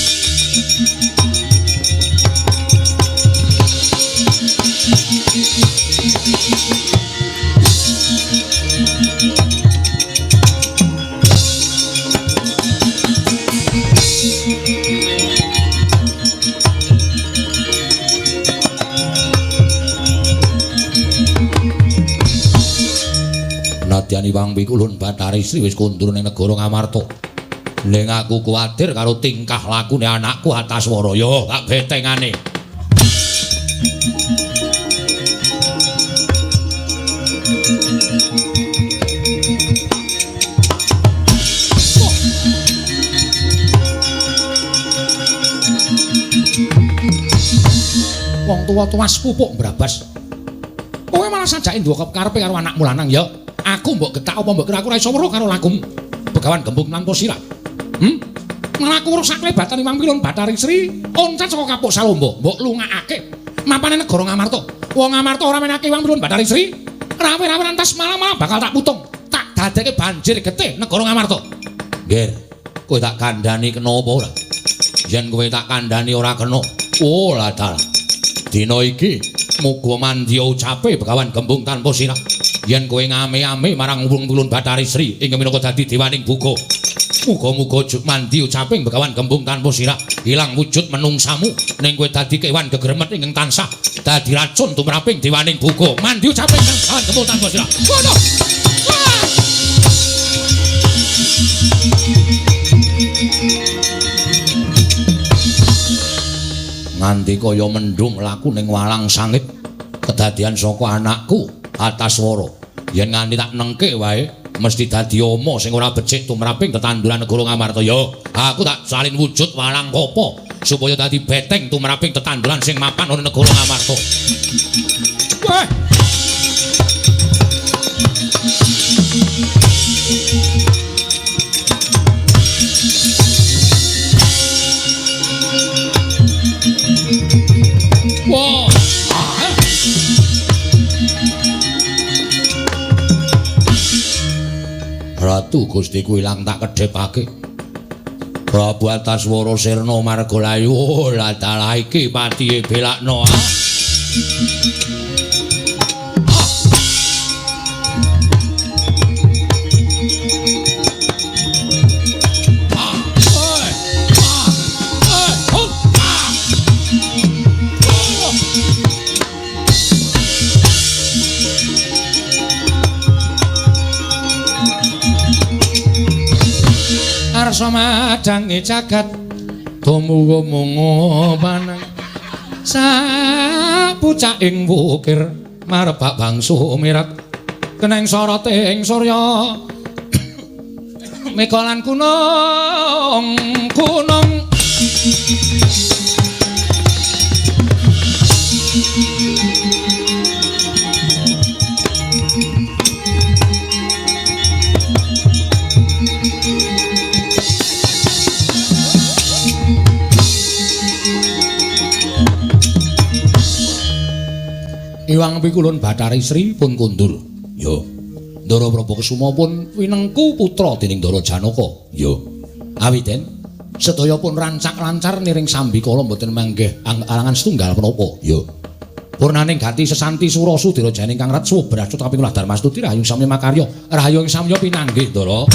Nadyan Iwang Pikulun Bathari Sri wis kondur ning negara Ngamarta. Ning aku kuwatir karo tingkah lakune anakku Ataswara. Yo, tak betengane. Wong tuwa tuwas pupuk mbrabas. Kowe malah sajake duwe karepe karo anakmu lanang ya. Aku mbok getak apa mbok kira aku ora iso weruh karo lakumu. Begawan Gembung tanpa sirah. Malah aku weruh saklebatan Iwang Pilun Bathari Sri oncat saka Kapuk Salomba, mbok lungakake mapane negara Ngamarta. Wong Ngamarta ora menake Iwang Pilun Bathari Sri. Rawe-rawe lantas malah-malah bakal tak putung. Tak dadeke banjir getih negara Ngamarta. Nggih, kowe tak kandhani kena apa ora? Yen kowe tak kandhani ora kena. Oh, lah dalah. Dina iki muga mandya ucape Begawan Gembung tanpa sirah. Yen kowe ngame-ame marang Wong Pilun Bathari Sri ingkang minangka dadi dewaning buga. Muga-muga mandi ucaping Begawan Gembung tanpa sirah ilang wujud menungsamu ning kowe dadi kewan gegremet ingkang tansah dadi racun tumraping dewaning buga. Mandi ucaping Begawan Gembung tanpa sirah. Ngono. Nganti kaya mendung laku ning walang sangit kedadian saka anakku Antaswara. Yen nganti tak nengke wae mesti dadi ama sing ora becik tumraping tetanduran negara Ngamarta. Ya, aku tak salin wujud walang kapa supaya dadi beteng tumraping tetanduran sing mapan ana negara Ngamarta. Wah. Wah. Ratu Gustiku ilang tak kedhepake. Prabu Antaswara sirna marga layu. Oh, lah dalah iki patihe belakno. Arsa madange jagat tumuwa mungu panang sapucaking wukir marebak bangsu mirat keneng soroting surya mega lan gunung gunung. Iwang Pikulun Bathari Sri pun kondur. Ya. Ndara Prabu Kesuma pun winengku putra dening Ndara Janaka. Ya. Awiten sedaya pun rancak lancar niring sambikala mboten manggih alangan setunggal menapa. Ya. Purnaning gati sesanti sura sudira janing kang rat subrasut kaping ulah darmastuti rahayu samya makarya. Rahayu ing samya pinanggih Ndara.